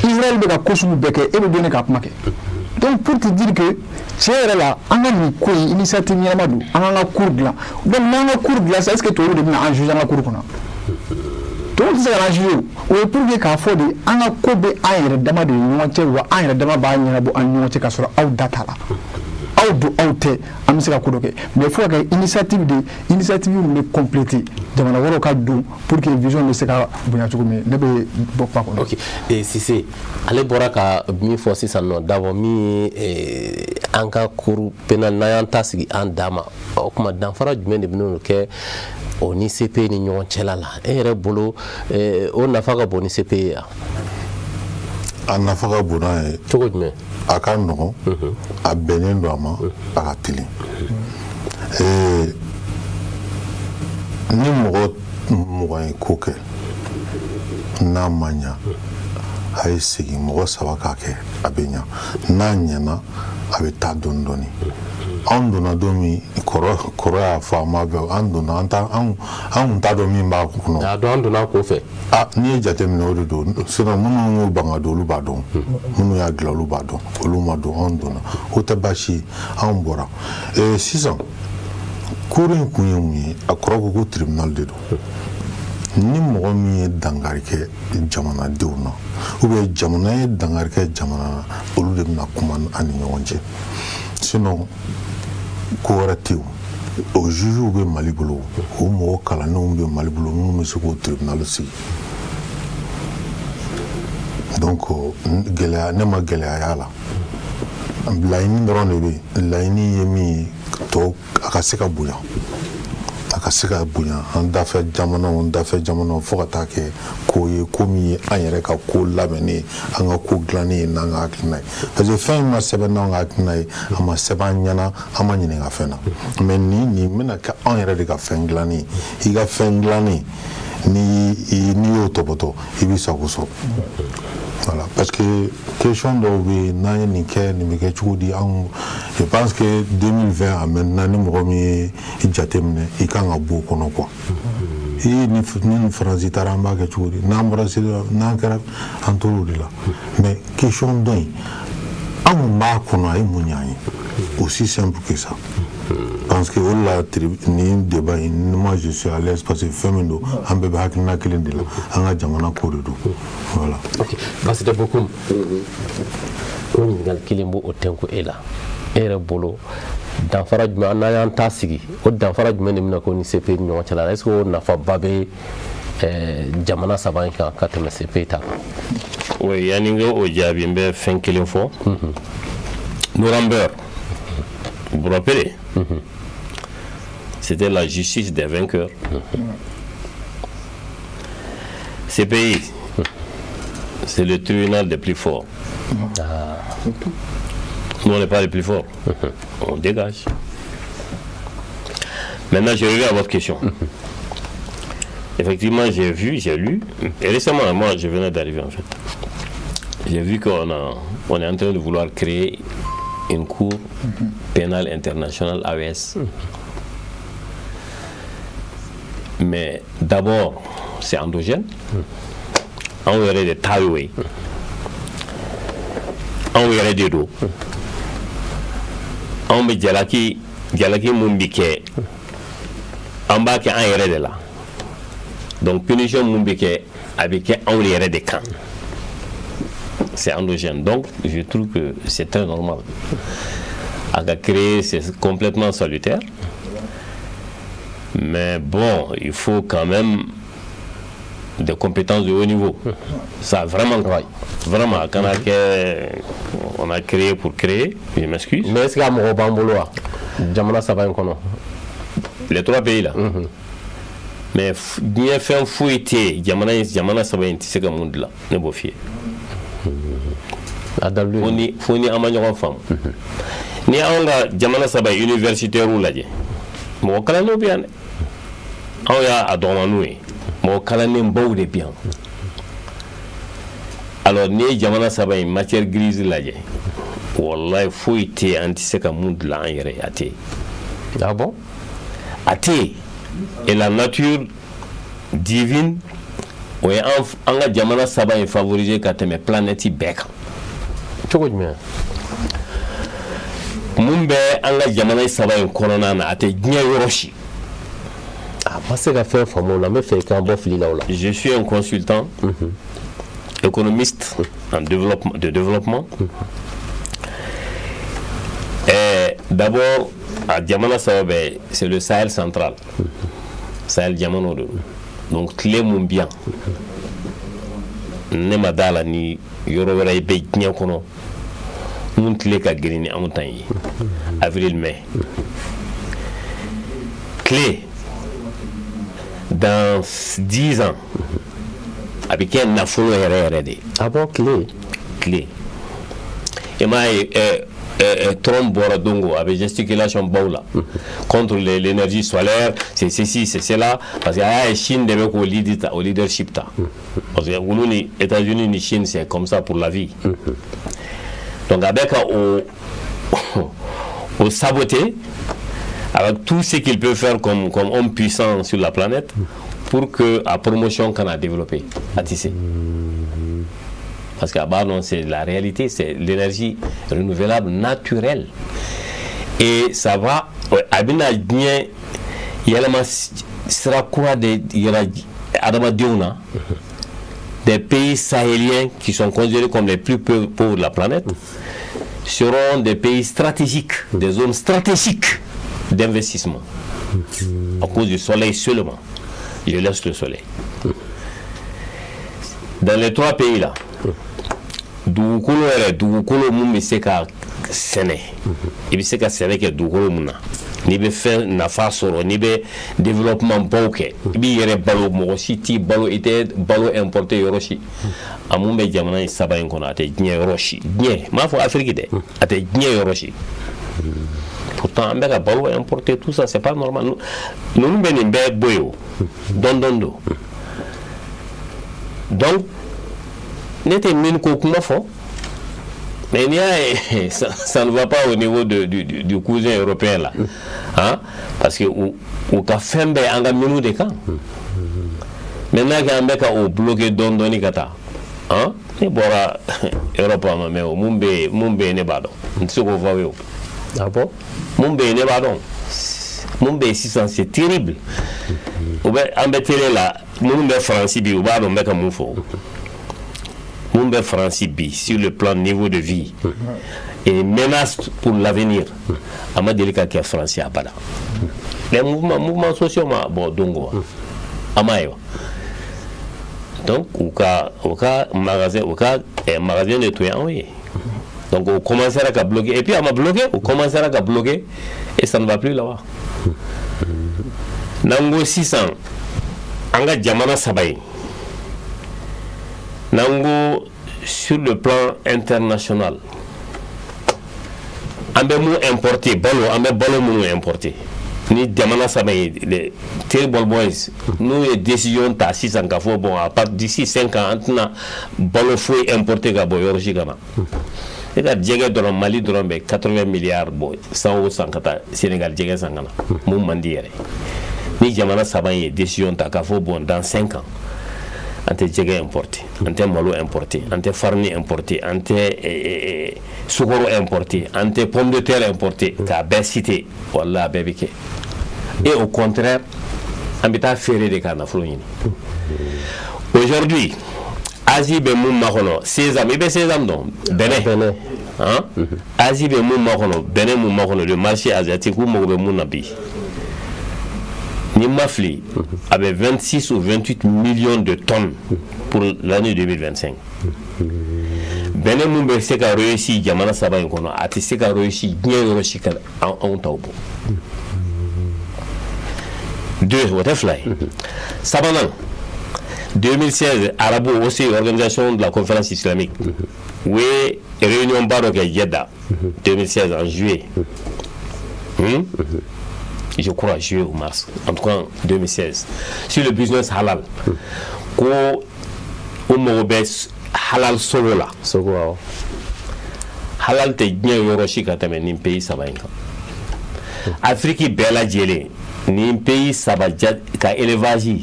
Israël bɛ ka ko sugu bɛɛ kɛ, e bɛ don ne ka kuma kɛ. Donc pour te dire que tiɲɛ yɛrɛ la, an ka nin ko in, initiative ɲɛnama don, an k'an ka cour dilan. Donc n'an ka cour dilan sisan, est ce que tubabuw de bɛna an juger an ka cour kɔnɔ? Tubabuw tɛ se ka an juger. O ye pour que k'a fɔ de, an ka ko bɛ an yɛrɛ dama de ni ɲɔgɔn cɛ, wa an yɛrɛ dama b'a ɲɛnabɔ an ni ɲɔgɔn cɛ, k'a sɔrɔ aw da t'a la. Aw don, aw tɛ, an bɛ se ka ko dɔ kɛ, mais fo ka kɛ initiative de, initiative min bɛ compléter, jamana wɛrɛw ka don pour que vision bɛ se ka bonya cogo min. Ne bɛ bɔ kuma kɔnɔ. Ok, Sise, ale bɔra ka min fɔ sisan nɔ d'abord, min ye an ka cour pénale, n'an y'an ta sigi an dan ma, o tuma danfara jumɛn de bɛn'o kɛ o ni CPI ni ɲɔgɔn cɛla la? E yɛrɛ bolo, o nafa ka bon ni CPI ye wa? A nafa ka bon n'a ye. Cogo jumɛn? A ka nɔgɔn, a bɛnnen don a ma, a ka teli. Ni mɔgɔ 20 ye ko kɛ, n'a ma ɲa, a ye segin mɔgɔ saba k'a kɛ, a bɛ ɲa. N'a ɲɛna, a bɛ taa dɔɔni dɔɔni. Anw donna don min, kɔrɔ y'a fɔ, a ma bɛn. An donna, an t'a an kun t'a dɔn min b'a kɔnɔ. A dɔn, an donna a ko fɛ. Ah, n'i ye jateminɛ, o de don. Sinon minnu y'u ban ka don, olu b'a dɔn. Minnu y'a dilan, olu b'a dɔn. Olu ma don, anw donna, o tɛ baasi ye, anw bɔra. Sisan cour in kun ye mun ye? A kɔrɔ ko ko tribunal de don. Ni mɔgɔ min ye dankari kɛ jamanadenw na, ou bien jamana ye dankari kɛ jamana na, olu de bɛna kuma an ni ɲɔgɔn cɛ. Sinon ko wɛrɛ tɛ yen. O jugew bɛ Mali bolo, o mɔgɔ kalannenw bɛ Mali bolo, minnu bɛ se k'o tribunal sigi. Donc gɛlɛya, ne ma gɛlɛya y'a la. Laɲini dɔrɔn de bɛ yen. Laɲini ye min ye, tɔ a ka se ka bonya, a ka se ka bonya an dafɛ jamanaw, an dafɛ jamanaw, fo ka taa kɛ ko ye, ko min ye an yɛrɛ ka ko labɛnnen ye, an ka ko dilannen ye n'an ka hakilina ye, parce que fɛn in ma sɛbɛn n'an ka hakilina ye, a ma sɛbɛn an ɲɛna, an ma ɲininka fɛn na. Mais nin bɛna kɛ anw yɛrɛ de ka fɛn dilannen ye. I ka fɛn dilannen, ni n'i y'o tɔpɔtɔ, i b'i sago sɔrɔ. Voilà, parce que question dɔw bɛ yen, n'an ye nin kɛ, nin bɛ kɛ cogo di? Anw, je pense que 2020 à maintenant, ni mɔgɔ min ye i jateminɛ, i kan ka bɔ o kɔnɔ quoi. I ni Faransi taara, an b'a kɛ cogo di? N'an bɔra CEDEAO, n'an kɛra, an tor'o de la. Mais question dɔ in, an kun b'a kɔnɔ, a ye mun ɲ'an ye? Aussi simple que ça. Parce que o de la, nin débat in, moi je suis à l'aise, parce que fɛn min don, an bɛɛ bɛ hakilina kelen de la, an ka jamana ko de don. Voilà. Ok, basi tɛ. Bokum, o ɲininkali kelen b'o o tɛnku e la. E yɛrɛ bolo, danfara jumɛn, n'an y'an ta sigi, o danfara jumɛn de bɛna k'o ni CPI ni ɲɔgɔn cɛ la? Est ce que o nafaba bɛ jamana saba in kan ka tɛmɛ CPI ta kan? Oui, yanni n ka o jaabi, n bɛ fɛn kelen fɔ. Nuremberg, vous vous rappelez, c'était la justice des vainqueurs. CPI, c'est le tribunal des plus forts. Nous, on n'est pas les plus forts. On dégage. Maintenant, je reviens à votre question. Effectivement, j'ai vu, j'ai lu, et récemment, moi, je venais d'arriver en fait. J'ai vu qu'on est en train de vouloir créer une cour pénale internationale AES. Mais d'abord, c'est endogène. Anw yɛrɛ de ta y'o ye. Anw yɛrɛ de don. Anw bɛ jalaki jalaki mun bi kɛ, an b'a kɛ an yɛrɛ de la. Donc punition mun bɛ kɛ, a bɛ kɛ anw yɛrɛ de kan. C'est endogène. Donc je trouve que c'est très normal. A ka créer, c'est complètement salutaire. Mais bon, il faut quand même des compétences de haut niveau. Ça, vraiment, vraiment, quand on a créé pour créer, je m'excuse. Mais est-ce que a mɔgɔ b'an bolo wa, jamana saba in kɔnɔ? Les trois pays là. Mais diɲɛ fɛn foyi tɛ yen, jamana in, jamana saba in tɛ se ka mun dilan, ne b'o f'i ye. A dalilu Fo ye? Ni fo ni an ma ɲɔgɔn faamu. Ni anw ka jamana saba ye universitaires lajɛ, mɔgɔ kalannenw bɛ yan dɛ. Anw y'a a dɔgɔmaninw ye, mɔgɔ kalannenbaw de bɛ yan. Alors n'i ye jamana saba in matière grise lajɛ, wallahi, foyi tɛ yen an tɛ se ka mun dilan an yɛrɛ ye, a tɛ yen. Ah bon? A tɛ yen. Et la nature divine, o ye an ka jamana saba in favoriser ka tɛmɛ planète bɛɛ kan. Cogo jumɛn? Mun bɛ an ka jamana saba in kɔnɔna na, a tɛ diɲɛ yɔrɔ si. A ma se ka fɛn faamu o la, n bɛ fɛ i k'an bɔ fili la o la. Je suis un consultant économiste en développement, de développement. Et d'abord, a jamana saba bɛɛ, c'est le Sahel central. Sahel jamanaw de don. Donc tile mun bi yan, ne ma da la ni yɔrɔ wɛrɛ bɛ diɲɛ kɔnɔ mun tile ka girin ni anw ta ye. Avril, mai. Tile, dans 10 ans, a bɛ kɛ nafolo yɛrɛ yɛrɛ de ye. Ah bon, tile? Tile. I m'a ye, Trump bɔra don o, a bɛ gesticulation baw la contre l'énergie solaire, c'est ceci, c'est cela, parce que a y'a ye Chine de bɛ k'o lead ta, o leadership ta, parce que olu ni États-Unis ni Chine, c'est comme ça pour la vie. Donc a bɛ ka o saboter avec tout ce qu'il peut faire comme homme puissant sur la planète pour que a promotion kana développer, a tɛ se. Parce que b'a dɔn, c'est la réalité, c'est l'énergie renouvelable naturelle. Et ça va, a bɛna diɲɛ yɛlɛma sira kura de yira adamadenw na. Des pays sahéliens qui sont considérés comme les plus pauvres de la planète seront des pays stratégiques, des zones stratégiques d'investissement. À cause du soleil seulement. Je laisse le soleil. Dans les trois pays là, dugukolo yɛrɛ, dugukolo mun bɛ se ka sɛnɛ, i bɛ se ka sɛnɛ kɛ dugukolo mun na, n'i bɛ fɛn nafa sɔrɔ, n'i bɛ développement baw kɛ, i b'i yɛrɛ balo, mɔgɔ si t'i balo, i tɛ balo importer yɔrɔ si. A mun bɛ jamana in saba in kɔnɔ, a tɛ diɲɛ yɔrɔ si. Diɲɛ, n m'a fɔ Afiriki dɛ, a tɛ diɲɛ yɔrɔ si. Pourtant an bɛ ka balo importer, tout ça, c'est pas normal. Ninnu bɛ nin bɛɛ bɔ yen, o dɔn dɔn don. Donc ne tɛ min ko kuma fɔ, mais n'i y'a ye, ça ne va pas au niveau du cousin européen là, hein, parce que u ka fɛn bɛɛ an ka minnu de kan. Maintenant que an bɛ ka o bloquer dɔɔni dɔɔni ka taa, hein, ne bɔra Europe a ma mɛn o, mun bɛ yen, mun bɛ yen, ne b'a dɔn, n tɛ se k'o fɔ aw ye o. Ah bon? Mun bɛ yen, ne b'a dɔn. Mun bɛ yen sisan, c'est terrible. U bɛ an bɛ télé la, minnu bɛ Faransi bi, u b'a dɔn n bɛ ka mun fɔ. Mun bɛ Faransi bi sur le plan niveau de vie et menace pour l'avenir, a ma deli ka kɛ Faransi abada. Les mouvements sociaux ma bɔ don o wa, a ma ye wa? Donc u ka magasin de tun ye anw ye. Donc o commencera ka bloquer, et puis a ma bloquer, o commencera ka bloquer et ça ne va plus là-bas. N'an ko sisan an ka jamana saba in, n'an ko sur le plan international, an bɛ mun importer? Balo, an bɛ balo minnu importer ni jamana saba in, les Table Boys, n'u ye décision ta sisan k'a fɔ bon, à partir d'ici 5 ans, an tɛna balo foyi importer ka bɔ yɔrɔ si ka na. E ka jɛgɛ dɔrɔn, Mali dɔrɔn bɛ 80 milliards bɔ san o san ka taa Sénégal jɛgɛ san ka na. Mun man di yɛrɛ? Ni jamana saba in ye décision ta k'a fɔ bon, dans 5 ans, an tɛ jɛgɛ importer, an tɛ malo importer, an tɛ farine importer, an tɛ sukaro importer, an tɛ pomme de terre importer, k'a bɛɛ citer, wala a bɛɛ bɛ kɛ. Et au contraire, an bɛ taa feere de k'a nafolo ɲini. Aujourd'hui, Asie bɛ mun makɔnɔ? Sésame, i bɛ sésame dɔn, bɛnɛ han. Asie bɛ mun makɔnɔ? Bɛnɛ mun makɔnɔ? Le marché asiatique, u mago bɛ mun na bi? Ni ma fili, a bɛ 26 ou 28 millions de tonnes pour l'année 2025. Bɛnɛ mun bɛ se ka réussir jamana saba in kɔnɔ, a tɛ se ka réussir diɲɛ yɔrɔ si ka anw taw bɔ. Deux, o tɛ fila ye. Sabanan, 2016, arabu aussi, Organisation de la Conférence islamique, u ye réunion ba dɔ kɛ Jeddah 2016 en juillet, Je crois juillet ou mars, en tout cas en 2016, sur le business halal, ko u mago bɛ halal sogo la. Sogo, awɔ. Halal tɛ diɲɛ yɔrɔ si ka tɛmɛ nin pays saba in kan. Afiriki bɛɛ lajɛlen, nin pays saba ka élevage,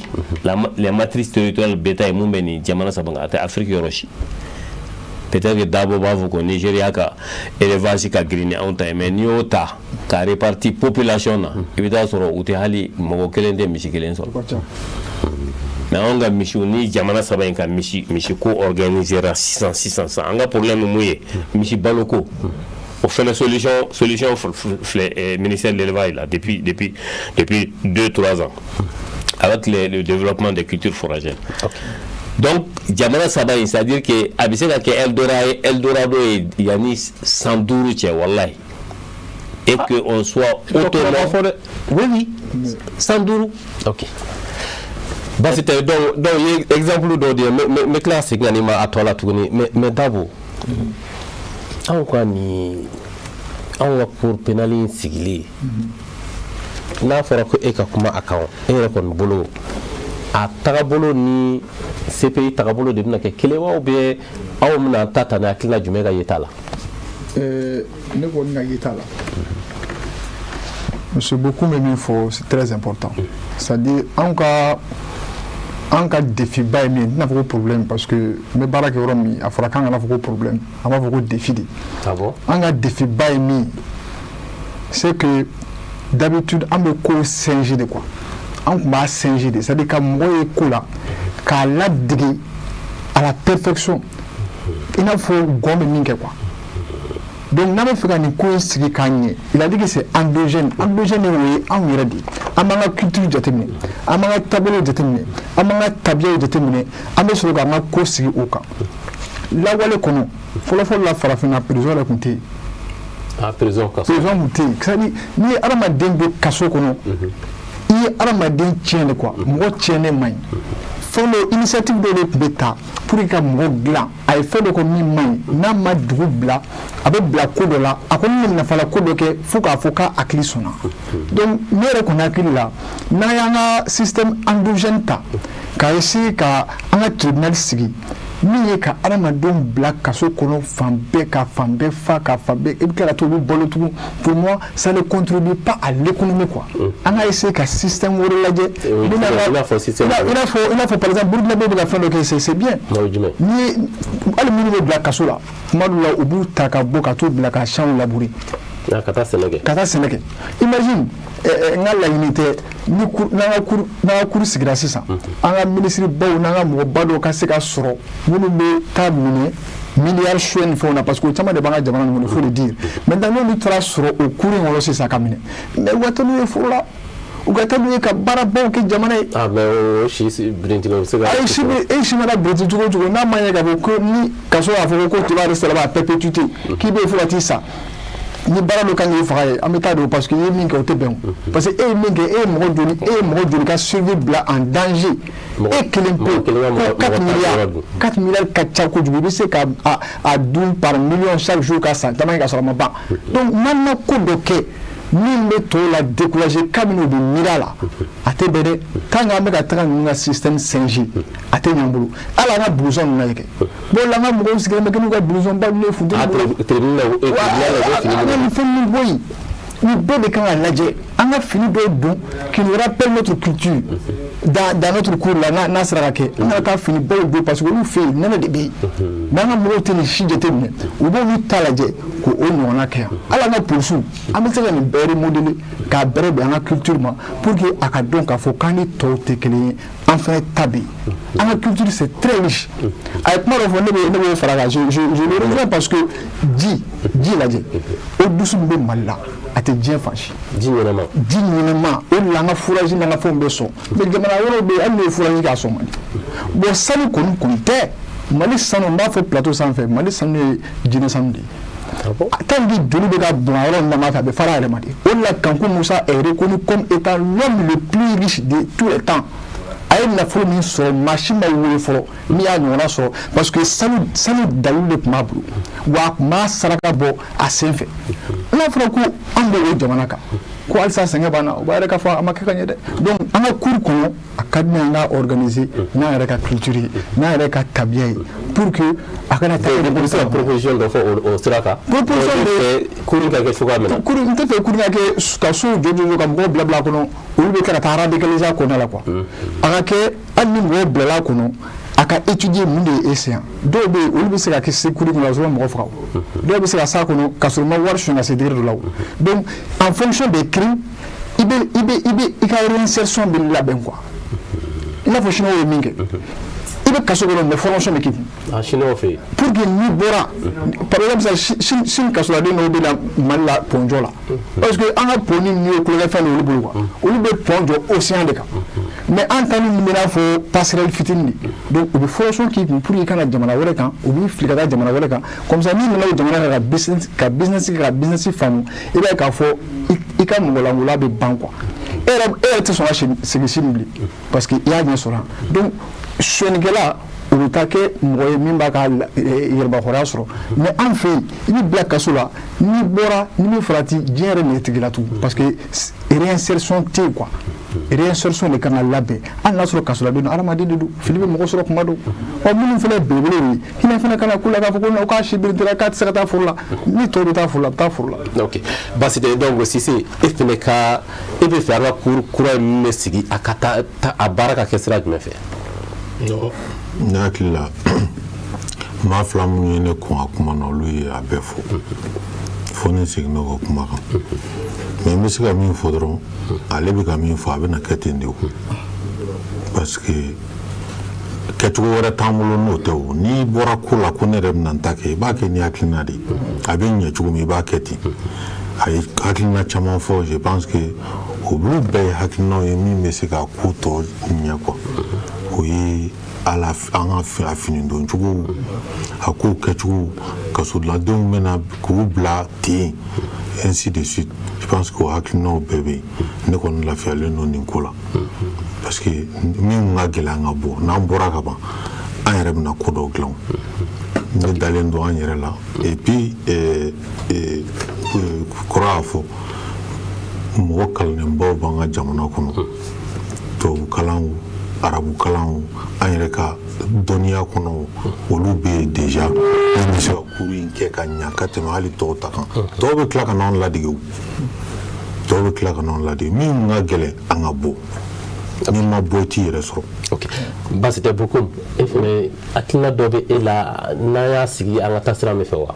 les matrices territoriales bétail mun bɛ nin jamana saba kan, a tɛ Afiriki yɔrɔ si. Peut-être que Dabo b'a fɔ ko Nigeria ka élevage ka girin ni anw ta ye, mais n'i y'o ta ka répartir population na, i bɛ taa sɔrɔ u tɛ hali mɔgɔ kelen tɛ misi kelen sɔrɔ. Mais anw ka misiw ni jamana saba in ka misi ko organisera sisan sisan sisan, an ka problème mun ye? Misi baloko. O fɛnɛ solution filɛ ministère de l'Élevage là depuis 2, 3 ans avec le développement des cultures fourragères. Donc jamana saba in, c'est à dire que a bɛ se ka kɛ Eldorado ye yanni san 5 cɛ, walahi, et que on soit autonome. Oui, san 5. Ok, basi tɛ. Donc i ye exemple dɔw di, n bɛ tila ka segin ka n'i ma a tɔ la tuguni. Mais Dabo, anw ka nin, anw ka cour pénale in sigili, n'a fɔra ko e ka kuma a kan, e yɛrɛ kɔni bolo, a tagabolo ni CPI tagabolo de bɛna kɛ kelen wa, ou bien aw bɛna ta ta ni hakilina jumɛn ka yeta la? Ne kɔni ka yeta la, monsieur Bocoum bɛ min fɔ, c'est très important. C'est-à-dire an ka défi ba ye min ye, n tɛna fɔ ko problème, parce que n bɛ baara kɛ yɔrɔ min, a fɔra k'an kana fɔ ko problème, an b'a fɔ ko défi de. Ah bon? An ka défi ba ye min ye, c'est que d'habitude an bɛ ko singer de quoi. An tun b'a singer de, c'est-à-dire ka mɔgɔ ye ko la k'a ladege à la perfection, i n'a fɔ gɔn bɛ min kɛ quoi. Donc n'an bɛ fɛ ka nin ko in sigi k'a ɲɛ, il a dit que c'est endogène. Endogène, o ye anw yɛrɛ de ye. An b'an ka culture jateminɛ, an b'an ka taabolo jateminɛ, an b'an ka tabiyaw jateminɛ, an bɛ sɔrɔ k'an ka ko sigi o kan. Lawale kɔnɔ, fɔlɔfɔlɔ la, farafinna, prison yɛrɛ tun tɛ yen. Ah, prison, kaso. Prison tun tɛ yen. C'est à dire n'i ye hadamaden don kaso kɔnɔ, i ye hadamaden tiɲɛ de quoi. Mɔgɔ tiɲɛnen man ɲi. Fɛn dɔ, initiative dɔ de tun bɛ ta pour que ka mɔgɔ dilan. A ye fɛn dɔ kɛ min man ɲi, n'a ma dugu bila, a bɛ bila ko dɔ la, a kɔni bɛ nafala ko dɔ kɛ fo k'a fɔ k'a hakili sɔnna. Donc ne yɛrɛ kɔni hakili la, n'an y'an ka système endogène ta k'a essayer ka an ka tribunal sigi min ye ka adamadenw bila kaso kɔnɔ fan bɛɛ, ka fan bɛɛ fa, ka fan bɛɛ, i bɛ tila ka t'olu balo tugun, pour moi ça ne contribue pas à l'économie quoi. An ka essayer ka système wɛrɛ lajɛ. I n'a fɔ système? I n'a fɔ par exemple Burukina bɛ ka fɛn dɔ kɛ, c'est bien. Ni hali minnu bɛ bila kaso la, tuma dɔw la u b'u ta ka bɔ ka t'u bila ka champs labourer. Ka taa sɛnɛ kɛ. Ka taa sɛnɛ kɛ. Imagine, n ka laɲini tɛ ni n'an ka cour sigira sisan, an ka minisiri baw n'an ka mɔgɔba dɔw ka se ka sɔrɔ minnu bɛ taa minɛ miliyari suɲɛ ni fɛnw na, parce que o caman de b'an ka jamana in kɔnɔ, il faut le dire. Maintenant, n'olu taara sɔrɔ o cour in kɔnɔ sisan ka minɛ, mais u ka taa n'u ye foro la, u U ka taa n'u ye ka baarabaw kɛ jamana ye. Ah, mais o si birinti o bɛ se ka. Ayi, si e si mana birinti cogo o cogo, n'a ma ɲɛ k'a fɔ ko ni kaso y'a fɔ ko tu vas rester là-bas à perpétuité, k'i bɛ yen fo ka t'i sa, ni baara dɔ kan k'i faga ye, an bɛ taa don, parce que i ye min kɛ, o tɛ bɛn o. Parce que e ye min kɛ, e ye mɔgɔ joli ka survie bila en danger, e kelen pe? Ko 4 milliards, 4 milliards ka ca kojugu. I bɛ se ka a dun par million chaque jour ka san caman kɛ ka sɔrɔ a ma ban. Donc n'an ma ko dɔ kɛ min bɛ tɔw la décourager kabini u bɛ miiri a la, a tɛ bɛn dɛ. Tant que an bɛ ka taga ninnu ka système singer, a tɛ ɲɛ an bolo. Hali an ka blouson ninnu lajɛ kɛ bon la, an ka mɔgɔw sigilen bɛ kɛ n'u ka blouson ba ninnu ye funteni bolo. An ka nin fɛn ninnu bɔ yen. Nin bɛɛ de kan ka lajɛ. An ka fini dɔw don qui nous rappelle notre culture dans notre cour la. N'a sera ka kɛ, an ka taa fini baw don, parce que olu fɛ yen, nɛnɛ de bɛ yen. Mais an ka mɔgɔw tɛ nin si jateminɛ, u b'olu ta lajɛ k'o ɲɔgɔnna kɛ yan. Hali an ka polisiw, an bɛ se ka nin bɛɛ remodeler k'a bɛrɛ bɛn an ka culture ma, pour que a ka dɔn k'a fɔ k'an ni tɔw tɛ kelen ye, an fana ta bɛ yen. An ka culture, c'est très riche. A ye kuma dɔ fɔ, ne b'o fara kan, je le rejoins, parce que ji lajɛ, eau douce min bɛ Mali la, a tɛ diɲɛ fan si. Ji ɲɛnama. Ji ɲɛnama. O de la an ka forage n'an ka fɛnw bɛ sɔn, mais jamana wɛrɛw bɛ yen, hali n'u ye forage kɛ, a sɔn man di. Bon, sanu kɔni tɛ Mali sanu. N b'a fɔ plateau sanfɛ, Mali sanu ye jinɛ sanu de ye. Tant que joli bɛ ka bɔn a yɔrɔ ninnu fɛ, a bɛ fara a yɛrɛ ma de. O de la Kanku Musa est reconnu comme étant l'homme le plus riche de tous les temps. A ye nafolo min sɔrɔ, maa si ma wele fɔlɔ min y'a ɲɔgɔnna sɔrɔ, parce que sanu dalilu de tun b'a bolo, wa a tun b'a saraka bɔ a sen fɛ. N'a fɔra ko an bɛ o jamana kan, ko halisa sɛgɛn b'an na, o b'a yɛrɛ k'a fɔ a ma kɛ ka ɲɛ dɛ. Donc an ka cour kɔnɔ, a ka di ne ye an ka organiser n'an yɛrɛ ka culture ye, n'an yɛrɛ ka tabiya ye, pour que a kana taa. I bɛ se ka proposition dɔ fɔ o sira kan? Proposition de cour ka kɛ cogoya min na. Cour, n tɛ fɛ cour ka kɛ ka sow jɔ jɔ ka mɔgɔw bila bila a kɔnɔ, olu bɛ kɛ ka taa radicaliser a kɔnɔna la quoi. A ka kɛ, hali ni mɔgɔw bilala a kɔnɔ, a ka étudier mun de ye e se yan. Dɔw bɛ yen, olu bɛ se ka kɛ se cour kɔnɔ ka sɔrɔ mɔgɔ faga o. Dɔw bɛ se ka s'a kɔnɔ ka sɔrɔ u ma wari suɲɛ ka se degré dɔ la o. Donc en fonction des crimes, i bɛ i ka réinsertion bɛ labɛn quoi, i n'a fɔ chinois ye min kɛ. I bɛ kaso kɔnɔ, mais formation bɛ k'i kun. Ah, chinois fɛ yen. Pour que n'i bɔra, par exemple sisan, Chine kasoladen dɔw bɛ na Mali la pont jɔ la, parce que an ka pont ni ninnu ye kulonkɛfɛn de olu bolo quoi. Olu bɛ pont jɔ océan de kan, mais an ta ni bɛ n'a fɔ passerelle fitinin de. Donc u bɛ formation k'i kun pour que i ka na jamana wɛrɛ kan, u b'i fili ka taa jamana wɛrɛ kan. Comme ça, n'i nana o jamana kan ka business kɛ, ka business faamu, i b'a ye k'a fɔ i ka mɔgɔlankolon bɛ ban quoi. E yɛrɛ tɛ sɔn ka segin Chine bilen, parce que i y'a ɲɛ sɔrɔ yan. Donc sonyɛlikɛla, o bɛ taa kɛ mɔgɔ ye min b'a ka yɛrɛbahɔrɔnya sɔrɔ. Mais an fɛ yen, i bɛ bila kaso la, n'i bɔra ni min farati, diɲɛ yɛrɛ nege tigi la tugun, parce que réinsertion tɛ yen quoi. Réinsertion de kan ka labɛn, hali n'a sɔrɔ kasoladen don, hadamaden de don, fili bɛ mɔgɔ sɔrɔ kuma dɔw. Ɔ, minnu fana ye belebelew ye, hinɛ fana kana k'u la k'a fɔ ko non, k'a si birintila, k'a tɛ se ka taa foro la. Ni tɔw bɛ taa foro la, a bɛ taa foro la. Ok, basi tɛ. Donc Sise, e fana ka, e bɛ fɛ an ka cour kura min bɛ sigi, a ka taa a baara ka kɛ sira jumɛn fɛ? Ne hakili la, maa fila minnu ye ne kɔn a kuma na, olu ye a bɛɛ fɔ fo ne seginna o ka kuma kan. Mais n bɛ se ka min fɔ dɔrɔn, ale bɛ ka min fɔ, a bɛna kɛ ten de o, parce que kɛcogo wɛrɛ t'an bolo n'o tɛ o. N'i bɔra ko la ko ne yɛrɛ bɛna n ta kɛ, i b'a kɛ ni hakilina de ye. A bɛ ɲɛ cogo min, i b'a kɛ ten. A ye hakilina caman fɔ, je pense que olu bɛɛ ye hakilinaw ye min bɛ se ka ko tɔ ɲɛ quoi. O ye ala an ka a fini don cogo, a kow kɛcogo, kasoladenw bɛna k'u bila ten, ainsi de suite. Je pense que o hakilinaw bɛɛ bɛ yen. Ne kɔni lafiyalen don nin ko la, parce que min ka gɛlɛn, an ka bɔ, n'an bɔra ka ban, an yɛrɛ bɛna ko dɔw dilan. Ne dalen don an yɛrɛ la. Et puis kɔrɔ y'a fɔ, mɔgɔ kalannenbaw b'an ka jamana kɔnɔ, tubabu kalan o, arabu kalan o, an yɛrɛ ka dɔnniya kɔnɔ o, olu bɛ yen déjà min bɛ se ka cour in kɛ ka ɲa ka tɛmɛ hali tɔw ta kan. Tɔw bɛ tila ka n'anw ladege o, tɔw bɛ tila ka n'anw ladege. Min ka gɛlɛn, an ka bɔ. N'i ma bɔ, i t'i yɛrɛ sɔrɔ. Ok, basi tɛ. Bokum, e fana, hakilina dɔ bɛ e la n'an y'a sigi, an ka taa sira min fɛ wa?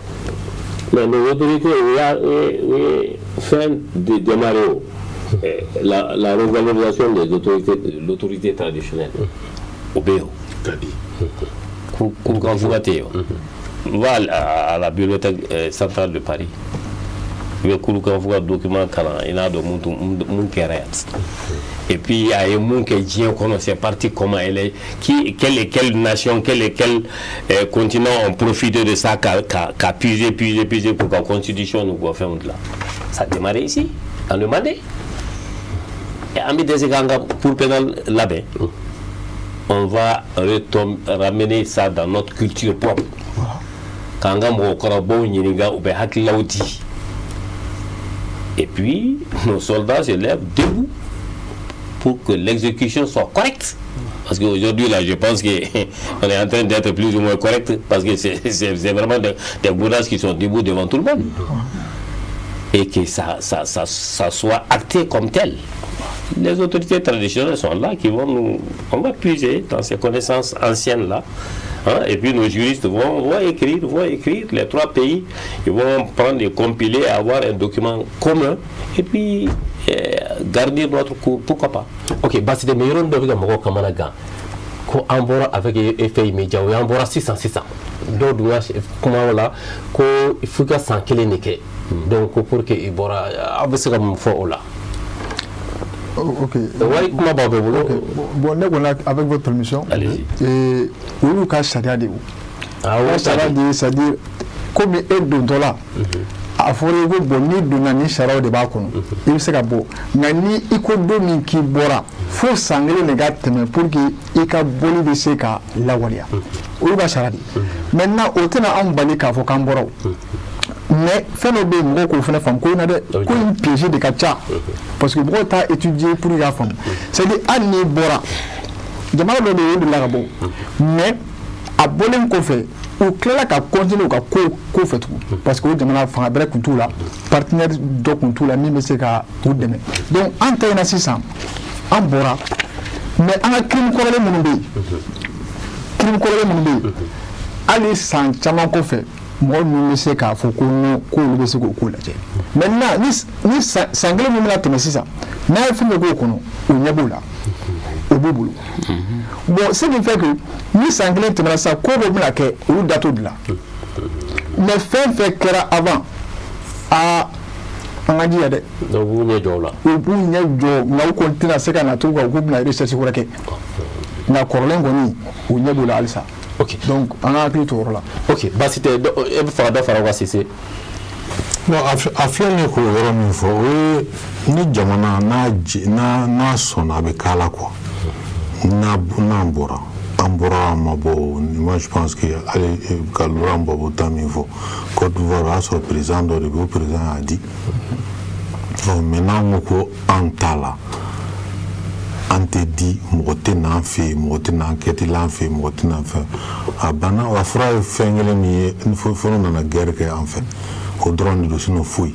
Mais nos autorités, u ye fɛn de démarrer o. La revalorisation des autorités, de l'autorité traditionnelle, o bɛ yen o. Ka di. Kurukanfuga tɛ yen o. Va à la bibliothèque centrale de Paris. I bɛ Kurukanfuga ka document kalan, i n'a dɔn mun kɛra yan. Et puis a ye mun kɛ diɲɛ kɔnɔ, c'est parti comment, elle est qui, quelle et quelle nation, quel et quel continent ont profité de ça ka puiser, puiser, puiser pour ka constitution n'u ka fɛnw dilan. Ça a démarré ici, dans le Mandé. Et an bɛ dɛsɛ k'an ka cour pénale labɛn. On va ramener ça dans notre culture propre, k'an ka mɔgɔkɔrɔbaw ɲininka, u bɛ hakililaw di, et puis nos soldats se lèvent debout pour que l'exécution soit correcte. Parce qu'aujourd'hui, là, je pense qu'on est en train d'être plus ou moins correct, parce que c'est vraiment des bourrasques qui sont debout devant tout le monde. Et que ça soit acté comme tel. Les autorités traditionnelles sont là, qui vont nous... On va puiser dans ces connaissances anciennes-là. Hein, et puis nos juristes vont écrire, les trois pays, ils vont prendre et compiler, avoir un document commun, et puis garder notre cour, pourquoi pas. Ok, basi tɛ, mais yɔrɔnin dɔ bɛ ka mɔgɔw kamana gan ko an bɔra avec effet immédiat, o y'an bɔra sisan sisan. Dɔw dun ka kuma la ko f'i ka san kelen de kɛ, donc ko pour que i bɔra, aw bɛ se ka mun fɔ o la? Ok. Wari kuma b'aw bɛɛ bolo. Ok. Bon, ne kɔni, avec votre permission. Allez-y. Olu ka sariya de o. Ah, o sariya de ye, c'est à dire komi e dontɔ la, a fɔra i ko bon, n'i donna ni sariyaw de b'a kɔnɔ, i bɛ se ka bɔ, nka ni i ko don min k'i bɔra, fo san kelen de ka tɛmɛ pour que i ka bɔli bɛ se ka lawaleya. Olu ka sariya de. Maintenant, o tɛna anw bali k'a fɔ k'an bɔra o. Mais fɛn dɔ bɛ yen, mɔgɔw k'o fana faamu ko in na dɛ, ko in piège de ka ca, parce que mɔgɔw t'a étudier pour k'a faamu. C'est à dire, hali n'i bɔra, jamana dɔ bɛ yen, o delila ka bɔ, mais a bɔlen kɔfɛ, u tilala ka continuer u ka ko fɛ tugun, parce que o jamana fanga bɛrɛ tun t'u la, partenaire dɔ tun t'u la min bɛ se ka u dɛmɛ. Donc an ta in na sisan, an bɔra, mais an ka crime kɔrɔlen minnu bɛ yen, crime kɔrɔlen minnu bɛ yen, hali san caman kɔfɛ, mɔgɔ ninnu bɛ se k'a fɔ ko non, k'olu bɛ se k'o ko lajɛ. Maintenant, ni san kelen min bɛna tɛmɛ sisan, n'a ye fɛn fɛn k'o kɔnɔ, o ɲɛ b'o la, o b'u bolo. Bon, ce qui fait que ni san kelen tɛmɛna sisan, ko dɔ bɛna kɛ, olu da t'o de la. Mais fɛn fɛn kɛra avant, aa, an ka jija dɛ. Donc u b'u ɲɛ jɔ o la. U b'u ɲɛ jɔ, nka u kɔni tɛna se ka na tugun k'u bɛna recherche wɛrɛ kɛ, nka kɔrɔlen kɔni, u ɲɛ b'o la halisa. Donc an ka hakili to o yɔrɔ la. Ok, baasi tɛ. E bɛ fɛ ka dɔ fara o kan, Sise? Bon, a filɛ nin ye k'o yɔrɔ min fɔ, o ye ni jamana n'a sɔnna, a bɛ k'a la quoi. N'a n'an bɔra, an bɔra, an ma bɔ. Moi, je pense que hali ka Laurent Gbagbo ta min fɔ Côte d'Ivoire, o y'a sɔrɔ président dɔ de bɛ yen, o président y'a di. Ɔ, mais n'an ko an t'a la, an tɛ di, mɔgɔ tɛ n'an fɛ yen, mɔgɔ tɛ n'an kɛti l'an fɛ yen, mɔgɔ tɛ n'an fɛ, a banna. A fura ye fɛn kelen min ye, fo n'u nana guerre kɛ an fɛ, o dɔrɔn de don, sinon foyi.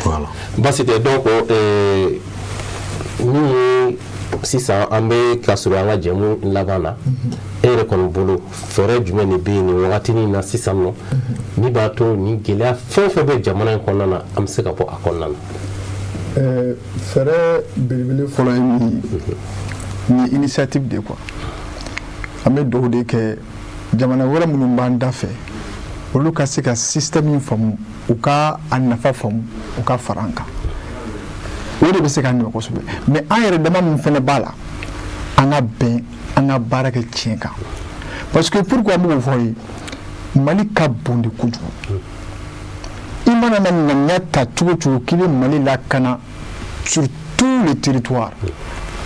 Voilà. Baasi tɛ. Donc min ye sisan, an bɛ ka sɔrɔ an ka jɛmu laban na. E yɛrɛ kɔni bolo, fɛɛrɛ jumɛn de bɛ yen nin wagatinin na sisan nɔ, min b'a to nin gɛlɛya fɛn o fɛn bɛ jamana in kɔnɔna na, an bɛ se ka bɔ a kɔnɔna na? Fɛɛrɛ belebele fɔlɔ ye min ye, nin ye initiative de ye quoi. An bɛ dugawu de kɛ jamana wɛrɛ minnu b'an da fɛ, olu ka se ka système in faamu, u ka a nafa faamu, u ka fara an kan. O de bɛ se k'an dɛmɛ kosɛbɛ. Mais an yɛrɛ dama min fana b'a la, an ka bɛn, an ka baara kɛ tiɲɛ kan. Parce que pourquoi n b'o fɔ ye, Mali ka bon de kojugu. I mana na ŋaniya ta cogo o cogo k'i bɛ Mali lakana sur tout le territoire,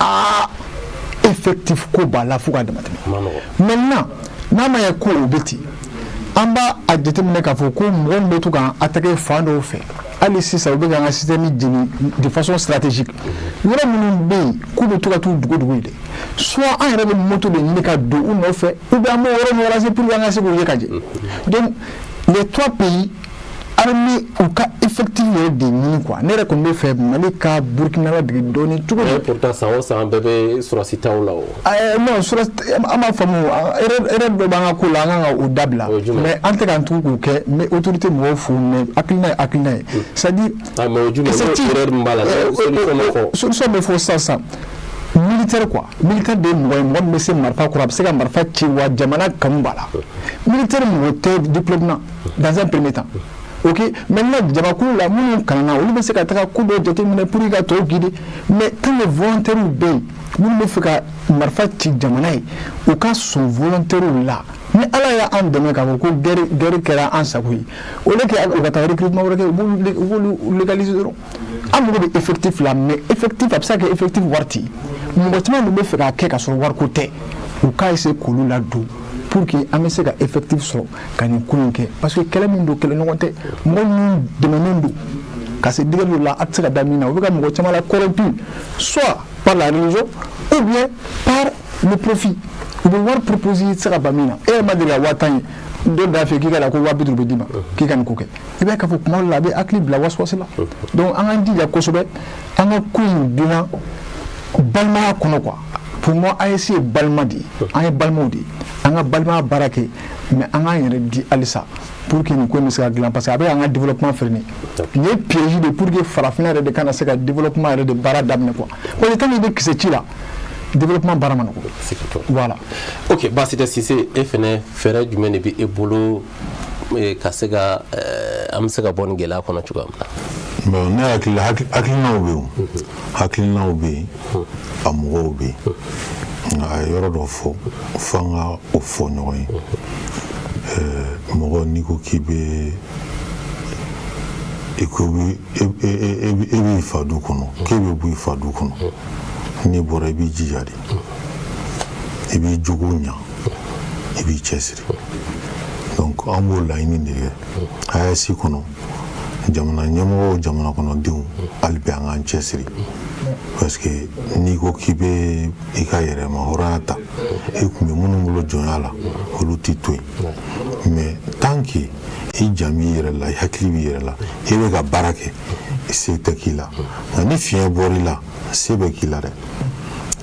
aa, effectif ko b'a la fo k'a dama tɛmɛ. Maintenant, n'a ma ɲɛ ko o bɛ ten, an b'a a jateminɛ k'a fɔ ko mɔgɔ min bɛ to k'an attaquer fan dɔw fɛ, hali sisan u bɛ k'an ka système jeni de façon stratégique. Yɔrɔ minnu bɛ yen k'u bɛ to ka t'u dogo dogo yen dɛ, soit an yɛrɛ bɛ moto de ɲini ka don u nɔfɛ, ou bien an b'o yɔrɔ ninnu raser pour que an ka se k'u ye ka jɛ. Donc les trois pays, armée, u ka effectif yɛrɛ de ɲini quoi. Ne yɛrɛ kɔni bɛ fɛ Mali ka Burukina ladege dɔɔni cogo di. Pourtant, san o san bɛɛ bɛ sɔrɔsi taw la o. Non, sɔrɔsi, an b'a faamu, erreur dɔ b'an ka ko la, an kan ka o dabila. Mais an tɛ k'an tugu k'o kɛ. N bɛ autorité mɔgɔw fo, mais hakilina ye hakilina ye, c'est à dire. Ah, mais o jumɛn, erreur min b'a la, solution bɛ fɔ. Solution bɛ fɔ sisan sisan, militaire quoi. Militaire de ye mɔgɔ ye, mɔgɔ min bɛ se marifa kɔrɔ, a bɛ se ka marifa ci, wa jamana kanu b'a la. Militaire mɔgɔ tɛ diplôme na dans un premier temps. Ok, maintenant, jamakulu la, minnu kalanna, olu bɛ se ka taga ko dɔw jateminɛ pour que ka tɔw guider. Mais tant que volontaires bɛ yen minnu bɛ fɛ ka marifa ci jamana ye, u ka sɔn volontaires la. Ni Ala y'an dɛmɛ k'a fɔ ko guerre kɛra an sago ye, au lieu que u ka taa recrutement wɛrɛ kɛ, u b'olu légaliser dɔrɔn. An mago bɛ effectif la, mais effectif, a bɛ se ka kɛ effectif wari tɛ yen. Mɔgɔ caman dun bɛ fɛ k'a kɛ ka sɔrɔ wariko tɛ. U k'a essayer k'olu ladon pour que an bɛ se ka effectif sɔrɔ ka nin ko in kɛ, parce que kɛlɛ min don, kɛlɛ ɲɔgɔn tɛ. Mɔgɔ minnu dɛmɛnen don ka se degré dɔ la, a tɛ se ka da min na, u bɛ ka mɔgɔ caman la corrompu, soit par la religion ou bien par le profit. U bɛ wari proposer, i tɛ se ka ban min na. E yɛrɛ ma deli ka 50 000 ye, dɔ b'a fɛ k'i ka na ko 50 000 bɛ d'i ma k'i ka nin ko kɛ. I b'a ye k'a fɔ kuma dɔ la, a bɛ hakili bila wasuwasi la. Donc an k'an jija kosɛbɛ, an ka ko in dilan balimaya kɔnɔ, quoi. Pour moi, AES ye balima de ye, an ye balimaw de ye. An ka balimaya baara kɛ, mais an k'an yɛrɛ di halisa pour que nin ko in bɛ se ka dilan, parce que a bɛ an ka développement freiner. Nin ye piège de pour que farafinna yɛrɛ de kana se ka développement yɛrɛ de baara daminɛ, quoi, parce que tant que i bɛ kisɛ ci la, développement baara ma nɔgɔn, voilà. Ok, baasi tɛ. Sise, e fɛnɛ, fɛɛrɛ jumɛn de bɛ e bolo ka se ka an bɛ se ka bɔ nin gɛlɛya kɔnɔ cogoya min na? Bon, ne hakili, hakilinaw bɛ yen, hakilinaw bɛ yen, a mɔgɔw bɛ yen, nka a ye yɔrɔ dɔ fɔ, f'an ka o fɔ ɲɔgɔn ye. Mɔgɔ n'i ko k'i bɛ i ko e b'i fa du kɔnɔ, k'e bɛ bɔ i fa du kɔnɔ, n'i bɔra, i b'i jija de, i b'i jogo ɲa, i b'i cɛsiri. Donc an b'o laɲini de kɛ AES kɔnɔ, jamana ɲɛmɔgɔw, jamana kɔnɔdenw, hali bi an k'an cɛsiri, parce que n'i ko k'i bɛ i ka yɛrɛma hɔrɔnya ta, i tun bɛ minnu bolo jɔnya la, olu t'i to yen. Mais tant que i jan b'i yɛrɛ la, i hakili b'i yɛrɛ la, i bɛ ka baara kɛ, se tɛ k'i la. Nka ni fiɲɛ bɔr'i la, se bɛ k'i la dɛ.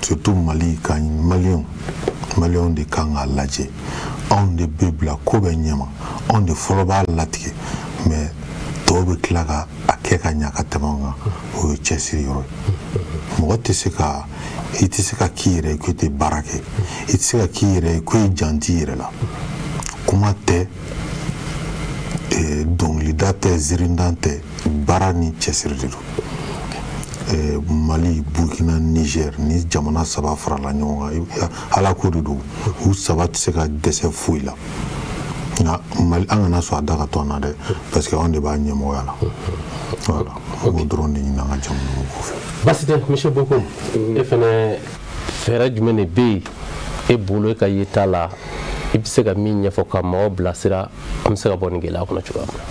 Surtout Mali ka Maliyɛnw, Maliyɛnw de kan k'a lajɛ. Anw de bɛ bila ko bɛɛ ɲɛma, anw de fɔlɔ b'a latigɛ, mais tɔw bɛ tila ka a kɛ ka ɲa ka tɛmɛ an kan. O ye cɛsiri yɔrɔ ye. Mɔgɔ tɛ se ka, i tɛ se ka k'i yɛrɛ ye ko i tɛ baara kɛ, i tɛ se ka k'i yɛrɛ ye ko i jan t'i yɛrɛ la. Kuma tɛ, dɔnkilida tɛ, ziiridan tɛ, baara ni cɛsiri de don. Mali, Burkina, Niger, ni jamana saba farala ɲɔgɔn kan, Ala ko de don, u saba tɛ se ka dɛsɛ foyi la. Nka Mali, an kana sɔn a da ka to an na dɛ, parce que anw de b'a ɲɛmɔgɔya la. Voilà, an b'o dɔrɔn de ɲini an ka jamana mɔgɔw fɛ. Baasi tɛ. Monsieur Bocoum, e fɛnɛ, fɛɛrɛ jumɛn de bɛ yen e bolo, e ka yeta la, i bɛ se ka min ɲɛfɔ ka mɔgɔw bilasira, an bɛ se ka bɔ nin gɛlɛya kɔnɔ cogoya min na?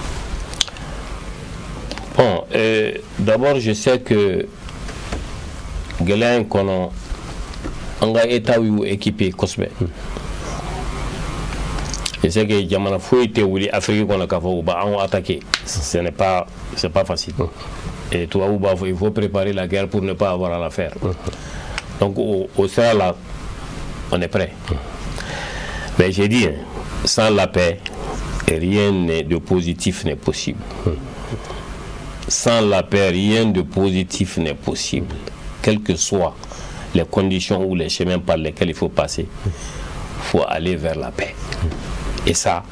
Bon, d'abord, je sais que gɛlɛya in kɔnɔ, an ka État y'u équipé kosɛbɛ. Je sais que jamana foyi tɛ wuli Afrique kɔnɔ k'a fɔ u b'anw attaquer. Ce n'est pas, c'est pas facile. Et tubabu b'a fɔ, il faut préparer la guerre pour ne pas avoir à la faire. Donc au sera là, on est prêt. Mais j'ai dit, hein, sans la paix, rien de positif n'est possible. Sans la paix, rien de positif n'est possible. Quelles que soient les conditions ou les chemins par lesquels il faut passer, il faut aller vers la paix. Et ça,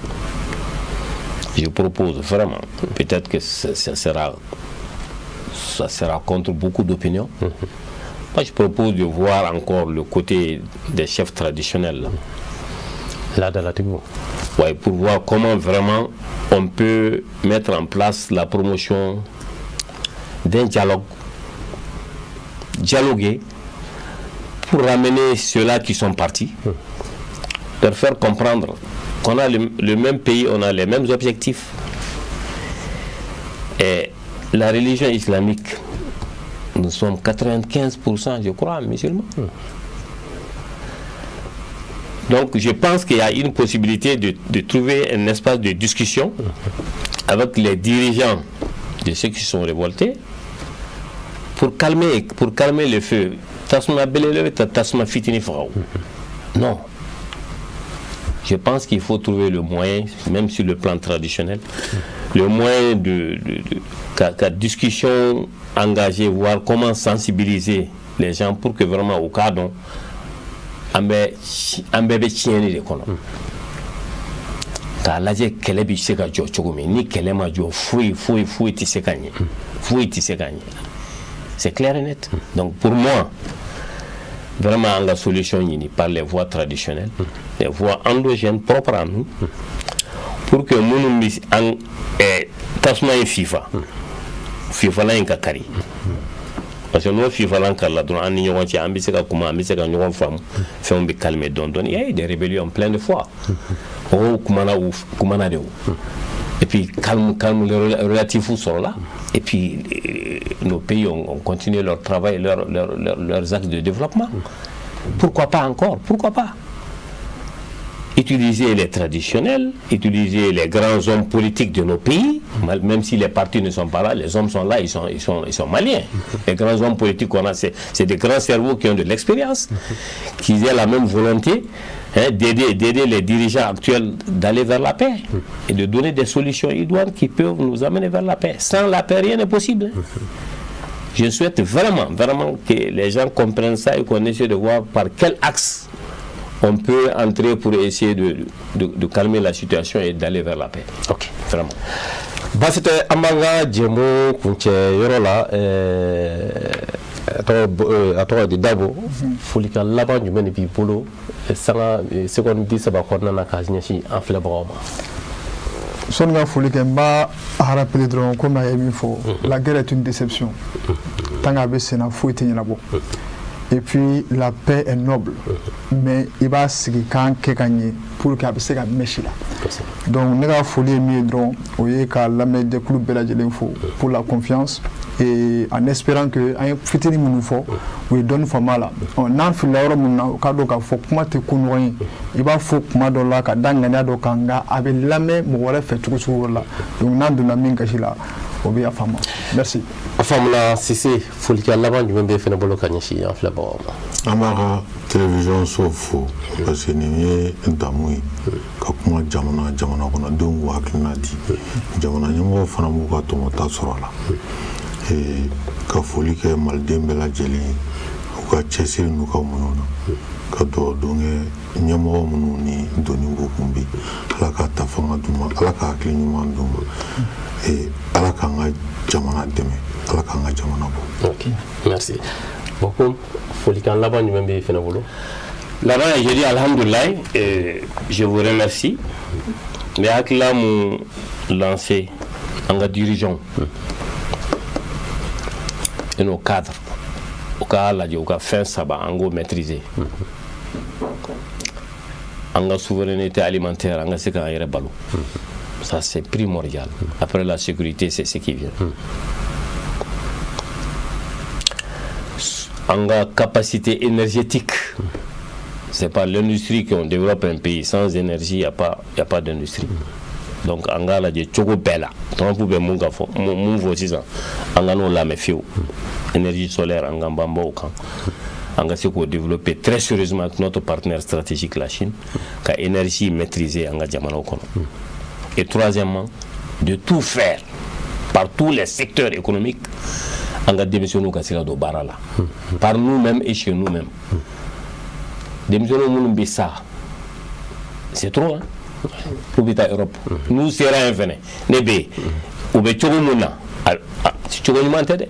je propose vraiment, peut-être que ça sera contre beaucoup d'opinions. Moi, je propose de voir encore le côté des chefs traditionnels. Laadalatigiw. Ouais, pour voir comment vraiment on peut mettre en place la promotion d'un dialogue. Dialoguer pour ramener ceux-là qui sont partis, leur faire comprendre qu'on a le même pays, on a les mêmes objectifs. Et la religion islamique, nous sommes 95%, je crois, musulmans. Donc je pense qu'il y a une possibilité de trouver un espace de discussion avec les dirigeants de ceux qui sont révoltés pour calmer le feu. Tasuma belebele bɛ tasuma fitinin faga o. Non. Je pense qu'il faut trouver le moyen, même sur le plan traditionnel, le moyen de ka discussion engagée, voir comment sensibiliser les gens pour que vraiment au cas dɔn an bɛ an bɛɛ bɛ tiɲɛni de kɔnɔ. K'a lajɛ kɛlɛ bɛ se ka jɔ cogo min. Ni kɛlɛ ma jɔ, foyi foyi foyi tɛ se ka ɲɛ, foyi tɛ se ka ɲɛ, c'est clair et net. Donc pour moi, vraiment, an ka solution ɲini par les voies traditionnelles, les voies endogènes propres à nous, pour que minnu bɛ an tasuma in fifa fifalan in ka kari, parce que n'o fifalan karila dɔrɔn, an ni ɲɔgɔn cɛ, an bɛ se ka kuma, an bɛ se ka ɲɔgɔn faamu, fɛnw bɛ calmer dɔɔni dɔɔni. Il y a eu des rébellions plein de fois, mɔgɔw kumana, u kumana de o, et puis calme, calme relatif sɔrɔla, et puis nos pays ont continué leur travail, leurs axes de développement. Pourquoi pas encore? Pourquoi pas utiliser les traditionnels, utiliser les grands hommes politiques de nos pays, même si les partis ne sont pas là, les hommes sont là, ils sont maliens. Les grands hommes politiques qu'on a, c'est des grands cerveaux qui ont de l'expérience, qui aient la même volonté, hein, d'aider les dirigeants actuels d'aller vers la paix et de donner des solutions idoines qui peuvent nous amener vers la paix. Sans la paix, rien n'est possible. Je souhaite vraiment, vraiment que les gens comprennent ça et qu'on essaie de voir par quel axe on peut entrer pour essayer de calmer la situation et d'aller vers la paix. Ok. Vraiment. Baasi tɛ, an b'an ka jɛmu kuncɛ yɔrɔ la. A tɔgɔ di, Dabo, folikan laban jumɛn de b'i bolo sanga seconde 30 kɔnɔna na ka ɲɛsin an filɛbagaw ma? Sɔnni ka foli kɛ, n b'a rappeler dɔrɔn, komi a ye min fɔ, la guerre est une déception. Tant qu'a bɛ sen na, foyi tɛ ɲɛnabɔ. Et puis la paix est noble, mais i b'a sigi kan kɛ ka ɲɛ pour que a bɛ se ka mɛn si la. Donc ne ka foli ye min ye dɔrɔn, o ye ka lamɛnjɛkulu bɛɛ lajɛlen fo pour la confiance et en espérant que an ye fitinin minnu fɔ, u ye dɔɔni faamu a la. Ɔ, n'an filila yɔrɔ min na, u k'a dɔn k'a fɔ kuma tɛ ko ɲɔgɔn ye. I b'a fɔ kuma dɔ la ka da ŋaniya dɔ kan, nka a bɛ lamɛn mɔgɔ wɛrɛ fɛ cogo sugu wɛrɛ la. Donc n'an donna min gasi la, o bɛ yafa n ma, merci. A faamuna. Sise, folikan laban jumɛn bɛ fɛnɛ bolo ka ɲɛsin an filɛbagaw ma? An b'a ka télévision so fo, parce que nin ye damu ye ka kuma jamana kɔnɔdenw k'u hakilina di, jamana ɲɛmɔgɔw fana b'u ka tɔmɔta sɔrɔ a la. Ka foli kɛ maliden bɛɛ lajɛlen ye u ka cɛsiri n'u ka muɲu na, ka dugawu don kɛ ɲɛmɔgɔ minnu ni doni b'u kun bi, Ala ka ta fanga d'u ma, Ala ka hakili ɲuman d'u ma, Ala k'an ka jamana dɛmɛ, Ala k'an ka jamana bɔ. Ok, merci beaucoup. Folikan laban jumɛn bɛ fɛnɛ bolo? Laban, je dis alhamdoulilah, je vous remercie. Mais hakilila mun lancé an ka dirigeants et nos cadres, u k'a lajɛ, u ka fɛn saba an k'o maîtriser: an ka souveraineté alimentaire, an ka se k'an yɛrɛ balo, ça c'est primordial. Après la sécurité, c'est ce qui vient. An ka capacité énergétique, c'est par l'industrie qu'on développe un pays. Sans énergie, il n'y a pas, y a pas d'industrie. Donc an k'a lajɛ cogo bɛɛ la. Trump bɛ mun ka fɔ, mun fɔ sisan, an ka n'o lamɛn fiyewu. Énergie solaire, an k'an banba o kan, an ka se k'o développer très sérieusement avec notre partenaire stratégique, la Chine, ka énergie maîtriser an ka jamanaw kɔnɔ. Et troisièmement, de tout faire par tous les secteurs économiques, an ka denmisɛnninw ka se ka don baara la par nous-mêmes et chez nous-mêmes. Denmisɛnninw minnu bɛ sa, c'est trop, hein, k'u bɛ taa Europe. N'u sera yen fɛnɛ, ne bɛ yen, u bɛ cogo mun na, cogo ɲuman tɛ dɛ.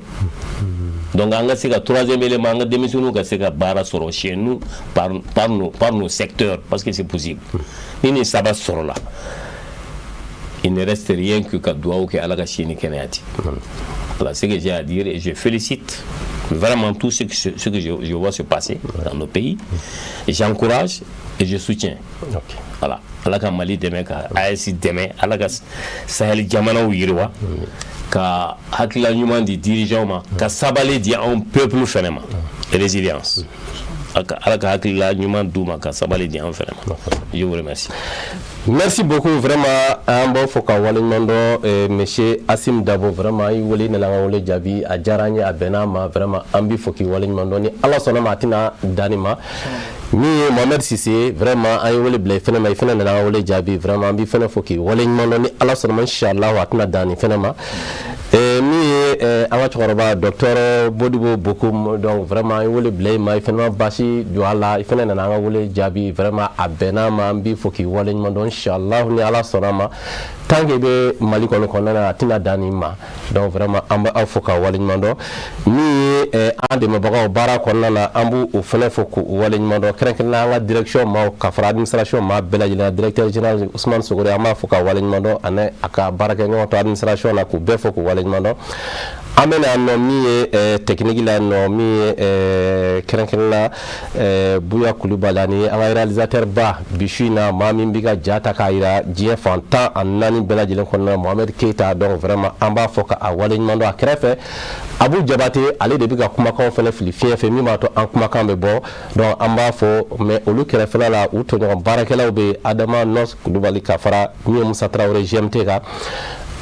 Donc an ka se ka troisième élément, an ka denmisɛnninw ka se ka baara sɔrɔ chez nous par nos secteurs, parce que c'est possible. Ni nin saba sɔrɔla, il ne reste rien que ka dugawu kɛ, Ala ka si ni kɛnɛya di. Voilà ce que j'ai à dire et je félicite vraiment tout ce que je vois se passer dans nos pays. J'encourage et je soutiens. Voilà. Ala ka Mali dɛmɛ, ka AES dɛmɛ, Ala ka Sahel jamanaw yiriwa, ka hakilila ɲuman di dirigeants ma, ka sabali di anw peuple fɛnɛ ma, résilience. Ala ka hakilila ɲuman d'u ma, ka sabali di anw fɛnɛ ma. Je vous remercie. Merci beaucoup, vraiment, an b'aw fɔ ka waleɲuman dɔn, monsieur Assim Dabo. Vraiment, i wele nana, an ka wele jaabi, a diyara an ye, a bɛnna ma. Vraiment, an b'i fɔ k'i waleɲuman dɔn. Ni Ala sɔnna ma, a tɛna dan nin ma. Min ye Mohamed Sise, vraiment, an ye wele bila i fɛnɛ ma, i fɛnɛ nana an ka wele jaabi. Vraiment, an b'i fɛnɛ fɔ k'i waleɲuman dɔn. Ni Ala sɔnna ma, inshallah, a tɛna dan nin fɛnɛ ma. Min ye an ka cɛkɔrɔba, docteur Modibo Bocoum, donc vraiment an ye wele bila i ma, i fana ma baasi jɔ a la, i fana nana an ka wele jaabi. Vraiment, a bɛn'a ma, an b'i fo k'i waleɲuman dɔn. Inchallah, ni Ala sɔnna ma, tant que i bɛ Mali kɔni kɔnɔna na, a tɛna dan nin ma. Donc vraiment, an bɛ aw fo k'aw waleɲuman dɔn. Min ye an dɛmɛbagaw baara kɔnɔna na, an b'u o fana fo k'u waleɲuman dɔn, kɛrɛnkɛrɛnnenya an ka direction maaw ka fara administration maa bɛɛ lajɛlen, directeur général Ousmane Sogore, an b'a fo k'a waleɲuman dɔn, ani a ka baarakɛɲɔgɔn to administration na, k'u bɛɛ fo k'u waleɲuman dɔn. An bɛna nɔ min ye technique la nɔ, min ye kɛrɛnkɛrɛnnenya Buya Kulubali, ani an ka réalisateur ba bi su in na, maa min bɛ ka ja ta k'a jira diɲɛ fan 14 bɛɛ lajɛlen kɔnɔna na, Mohamed Keyita. Donc vraiment, an b'a fɔ k'a waleɲuman dɔn. A kɛrɛfɛ, Abu Jabate, ale de bɛ ka kumakanw fana fili fiɲɛ fɛ, min b'a to an kumakan bɛ bɔ. Donc an b'a fɔ, mais olu kɛrɛfɛla la, u tɔɲɔgɔn baarakɛlaw bɛ Adama Nɔs Kulubali ka fara min ye Musa Tarawele GMT kan.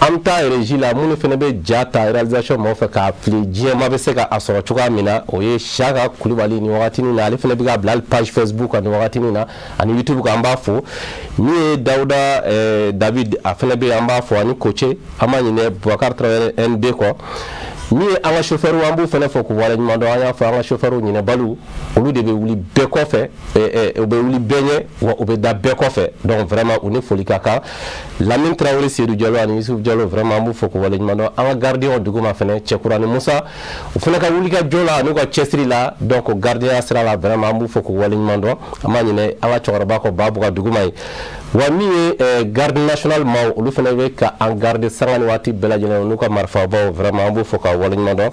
An bɛ taa régie la, minnu fana bɛ ja ta réalisation maaw fɛ k'a fili diɲɛ bɛ se ka a sɔrɔ cogoya min na, o ye Saka Kulubali ni wagati na, ale fana bɛ ka bila hali page Facebook kan ni wagati na, ani YouTube kan, an b'a fo. Min ye Dawuda David, a fana bɛ yen, an b'a fo, ani Koce. An b'a ɲini Bubakari Tarawele NB kɔ. Min ye an ka chauffeur, an b'u fana fɔ k'u waleɲuman dɔn. An y'a fɔ, an ka chauffeur ɲinɛbaliw, olu de bɛ wuli bɛɛ kɔfɛ, u bɛ wuli bɛɛ ɲɛ, wa u bɛ da bɛɛ kɔfɛ. Donc vraiment, u ni foli ka kan. Lamine Tarawele, Seydou Jalo ani Yusuf Jalo, vraiment, an b'u fɔ k'u waleɲuman dɔn. An ka gardien duguma fana, Cɛkurani Musa, u fana ka wuli ka jɔ la n'u ka cɛsiri la, donc gardien sira la, vraiment, an b'u fɔ k'u waleɲuman dɔn. An b'a ɲini an ka cɛkɔrɔba kɔ Babuga duguma ye. Wa min ye garde national maaw, olu fana bɛ ka an garde sanga ni waati bɛɛ lajɛlen n'u ka marifabaw. Vraiment, an b'u fɔ k'a waleɲuman dɔn.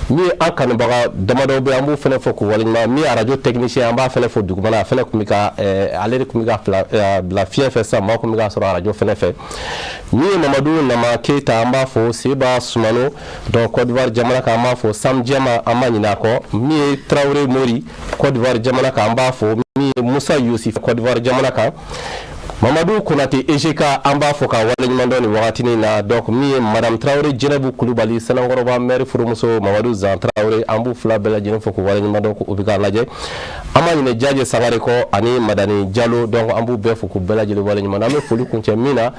Min ye an kanubaga damadɔ bɛ, an b'u fana fɔ k'u waleɲuman. Min ye radio technicien, an b'a fana fɔ dugumana, a fana tun bɛ ka, ale de tun bɛ ka bila fiɲɛ fɛ sisan, maaw tun bɛ k'a sɔrɔ radio fana fɛ. Min ye Mamadu Nama Keyita, an b'a fɔ. Seba Sumano, donc Côte d'Ivoire jamana kan, an b'a fɔ. Sam Jɛma, an ma ɲinɛ a kɔ. Min ye Tarawele Mori, Côte d'Ivoire jamana kan, an b'a fɔ. Min ye Musa Yusuf, Côte d'Ivoire jamana kan, Mamadu Konate EGK, an b'a fɔ ka waleɲuman dɔn nin wagatinin na. Donc min ye madame Tarawele Jɛnɛbu Kulubali, Sanankɔrɔba maire furumuso, Mamadu Zan Tarawele, an b'u fila bɛɛ lajɛlen fɔ k'u waleɲuman dɔn, k'u bɛ k'a lajɛ. An b'a ɲini Jaje Sangare kɔ ani Madani Jalo. Donc an b'u bɛɛ fo k'u bɛɛ lajɛlen waleɲuman dɔn. An bɛ foli kuncɛ min na,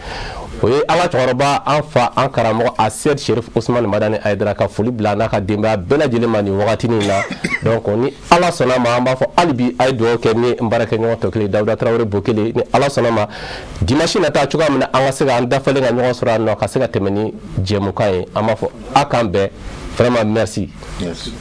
o ye an ka cɛkɔrɔba, an fa, an karamɔgɔ Asɛd Sherif Usumani Madani Ayidara, ka foli bila n'a ka denbaya bɛɛ lajɛlen ma nin wagatinin na. Donc ni Ala sɔnna ma, an b'a fɔ hali bi, a ye dugawu kɛ ni n baarakɛɲɔgɔn tɔ kelen, Dawuda Tarawele Bokele. Ni Ala sɔnna ma, dimanche nata, cogoya min na an ka se k'an dafalen ka ɲɔgɔn sɔrɔ yan nɔ, ka se ka tɛmɛ ni jɛmukan ye, an b'a fɔ a k'an bɛn. Vraiment, merci. Merci.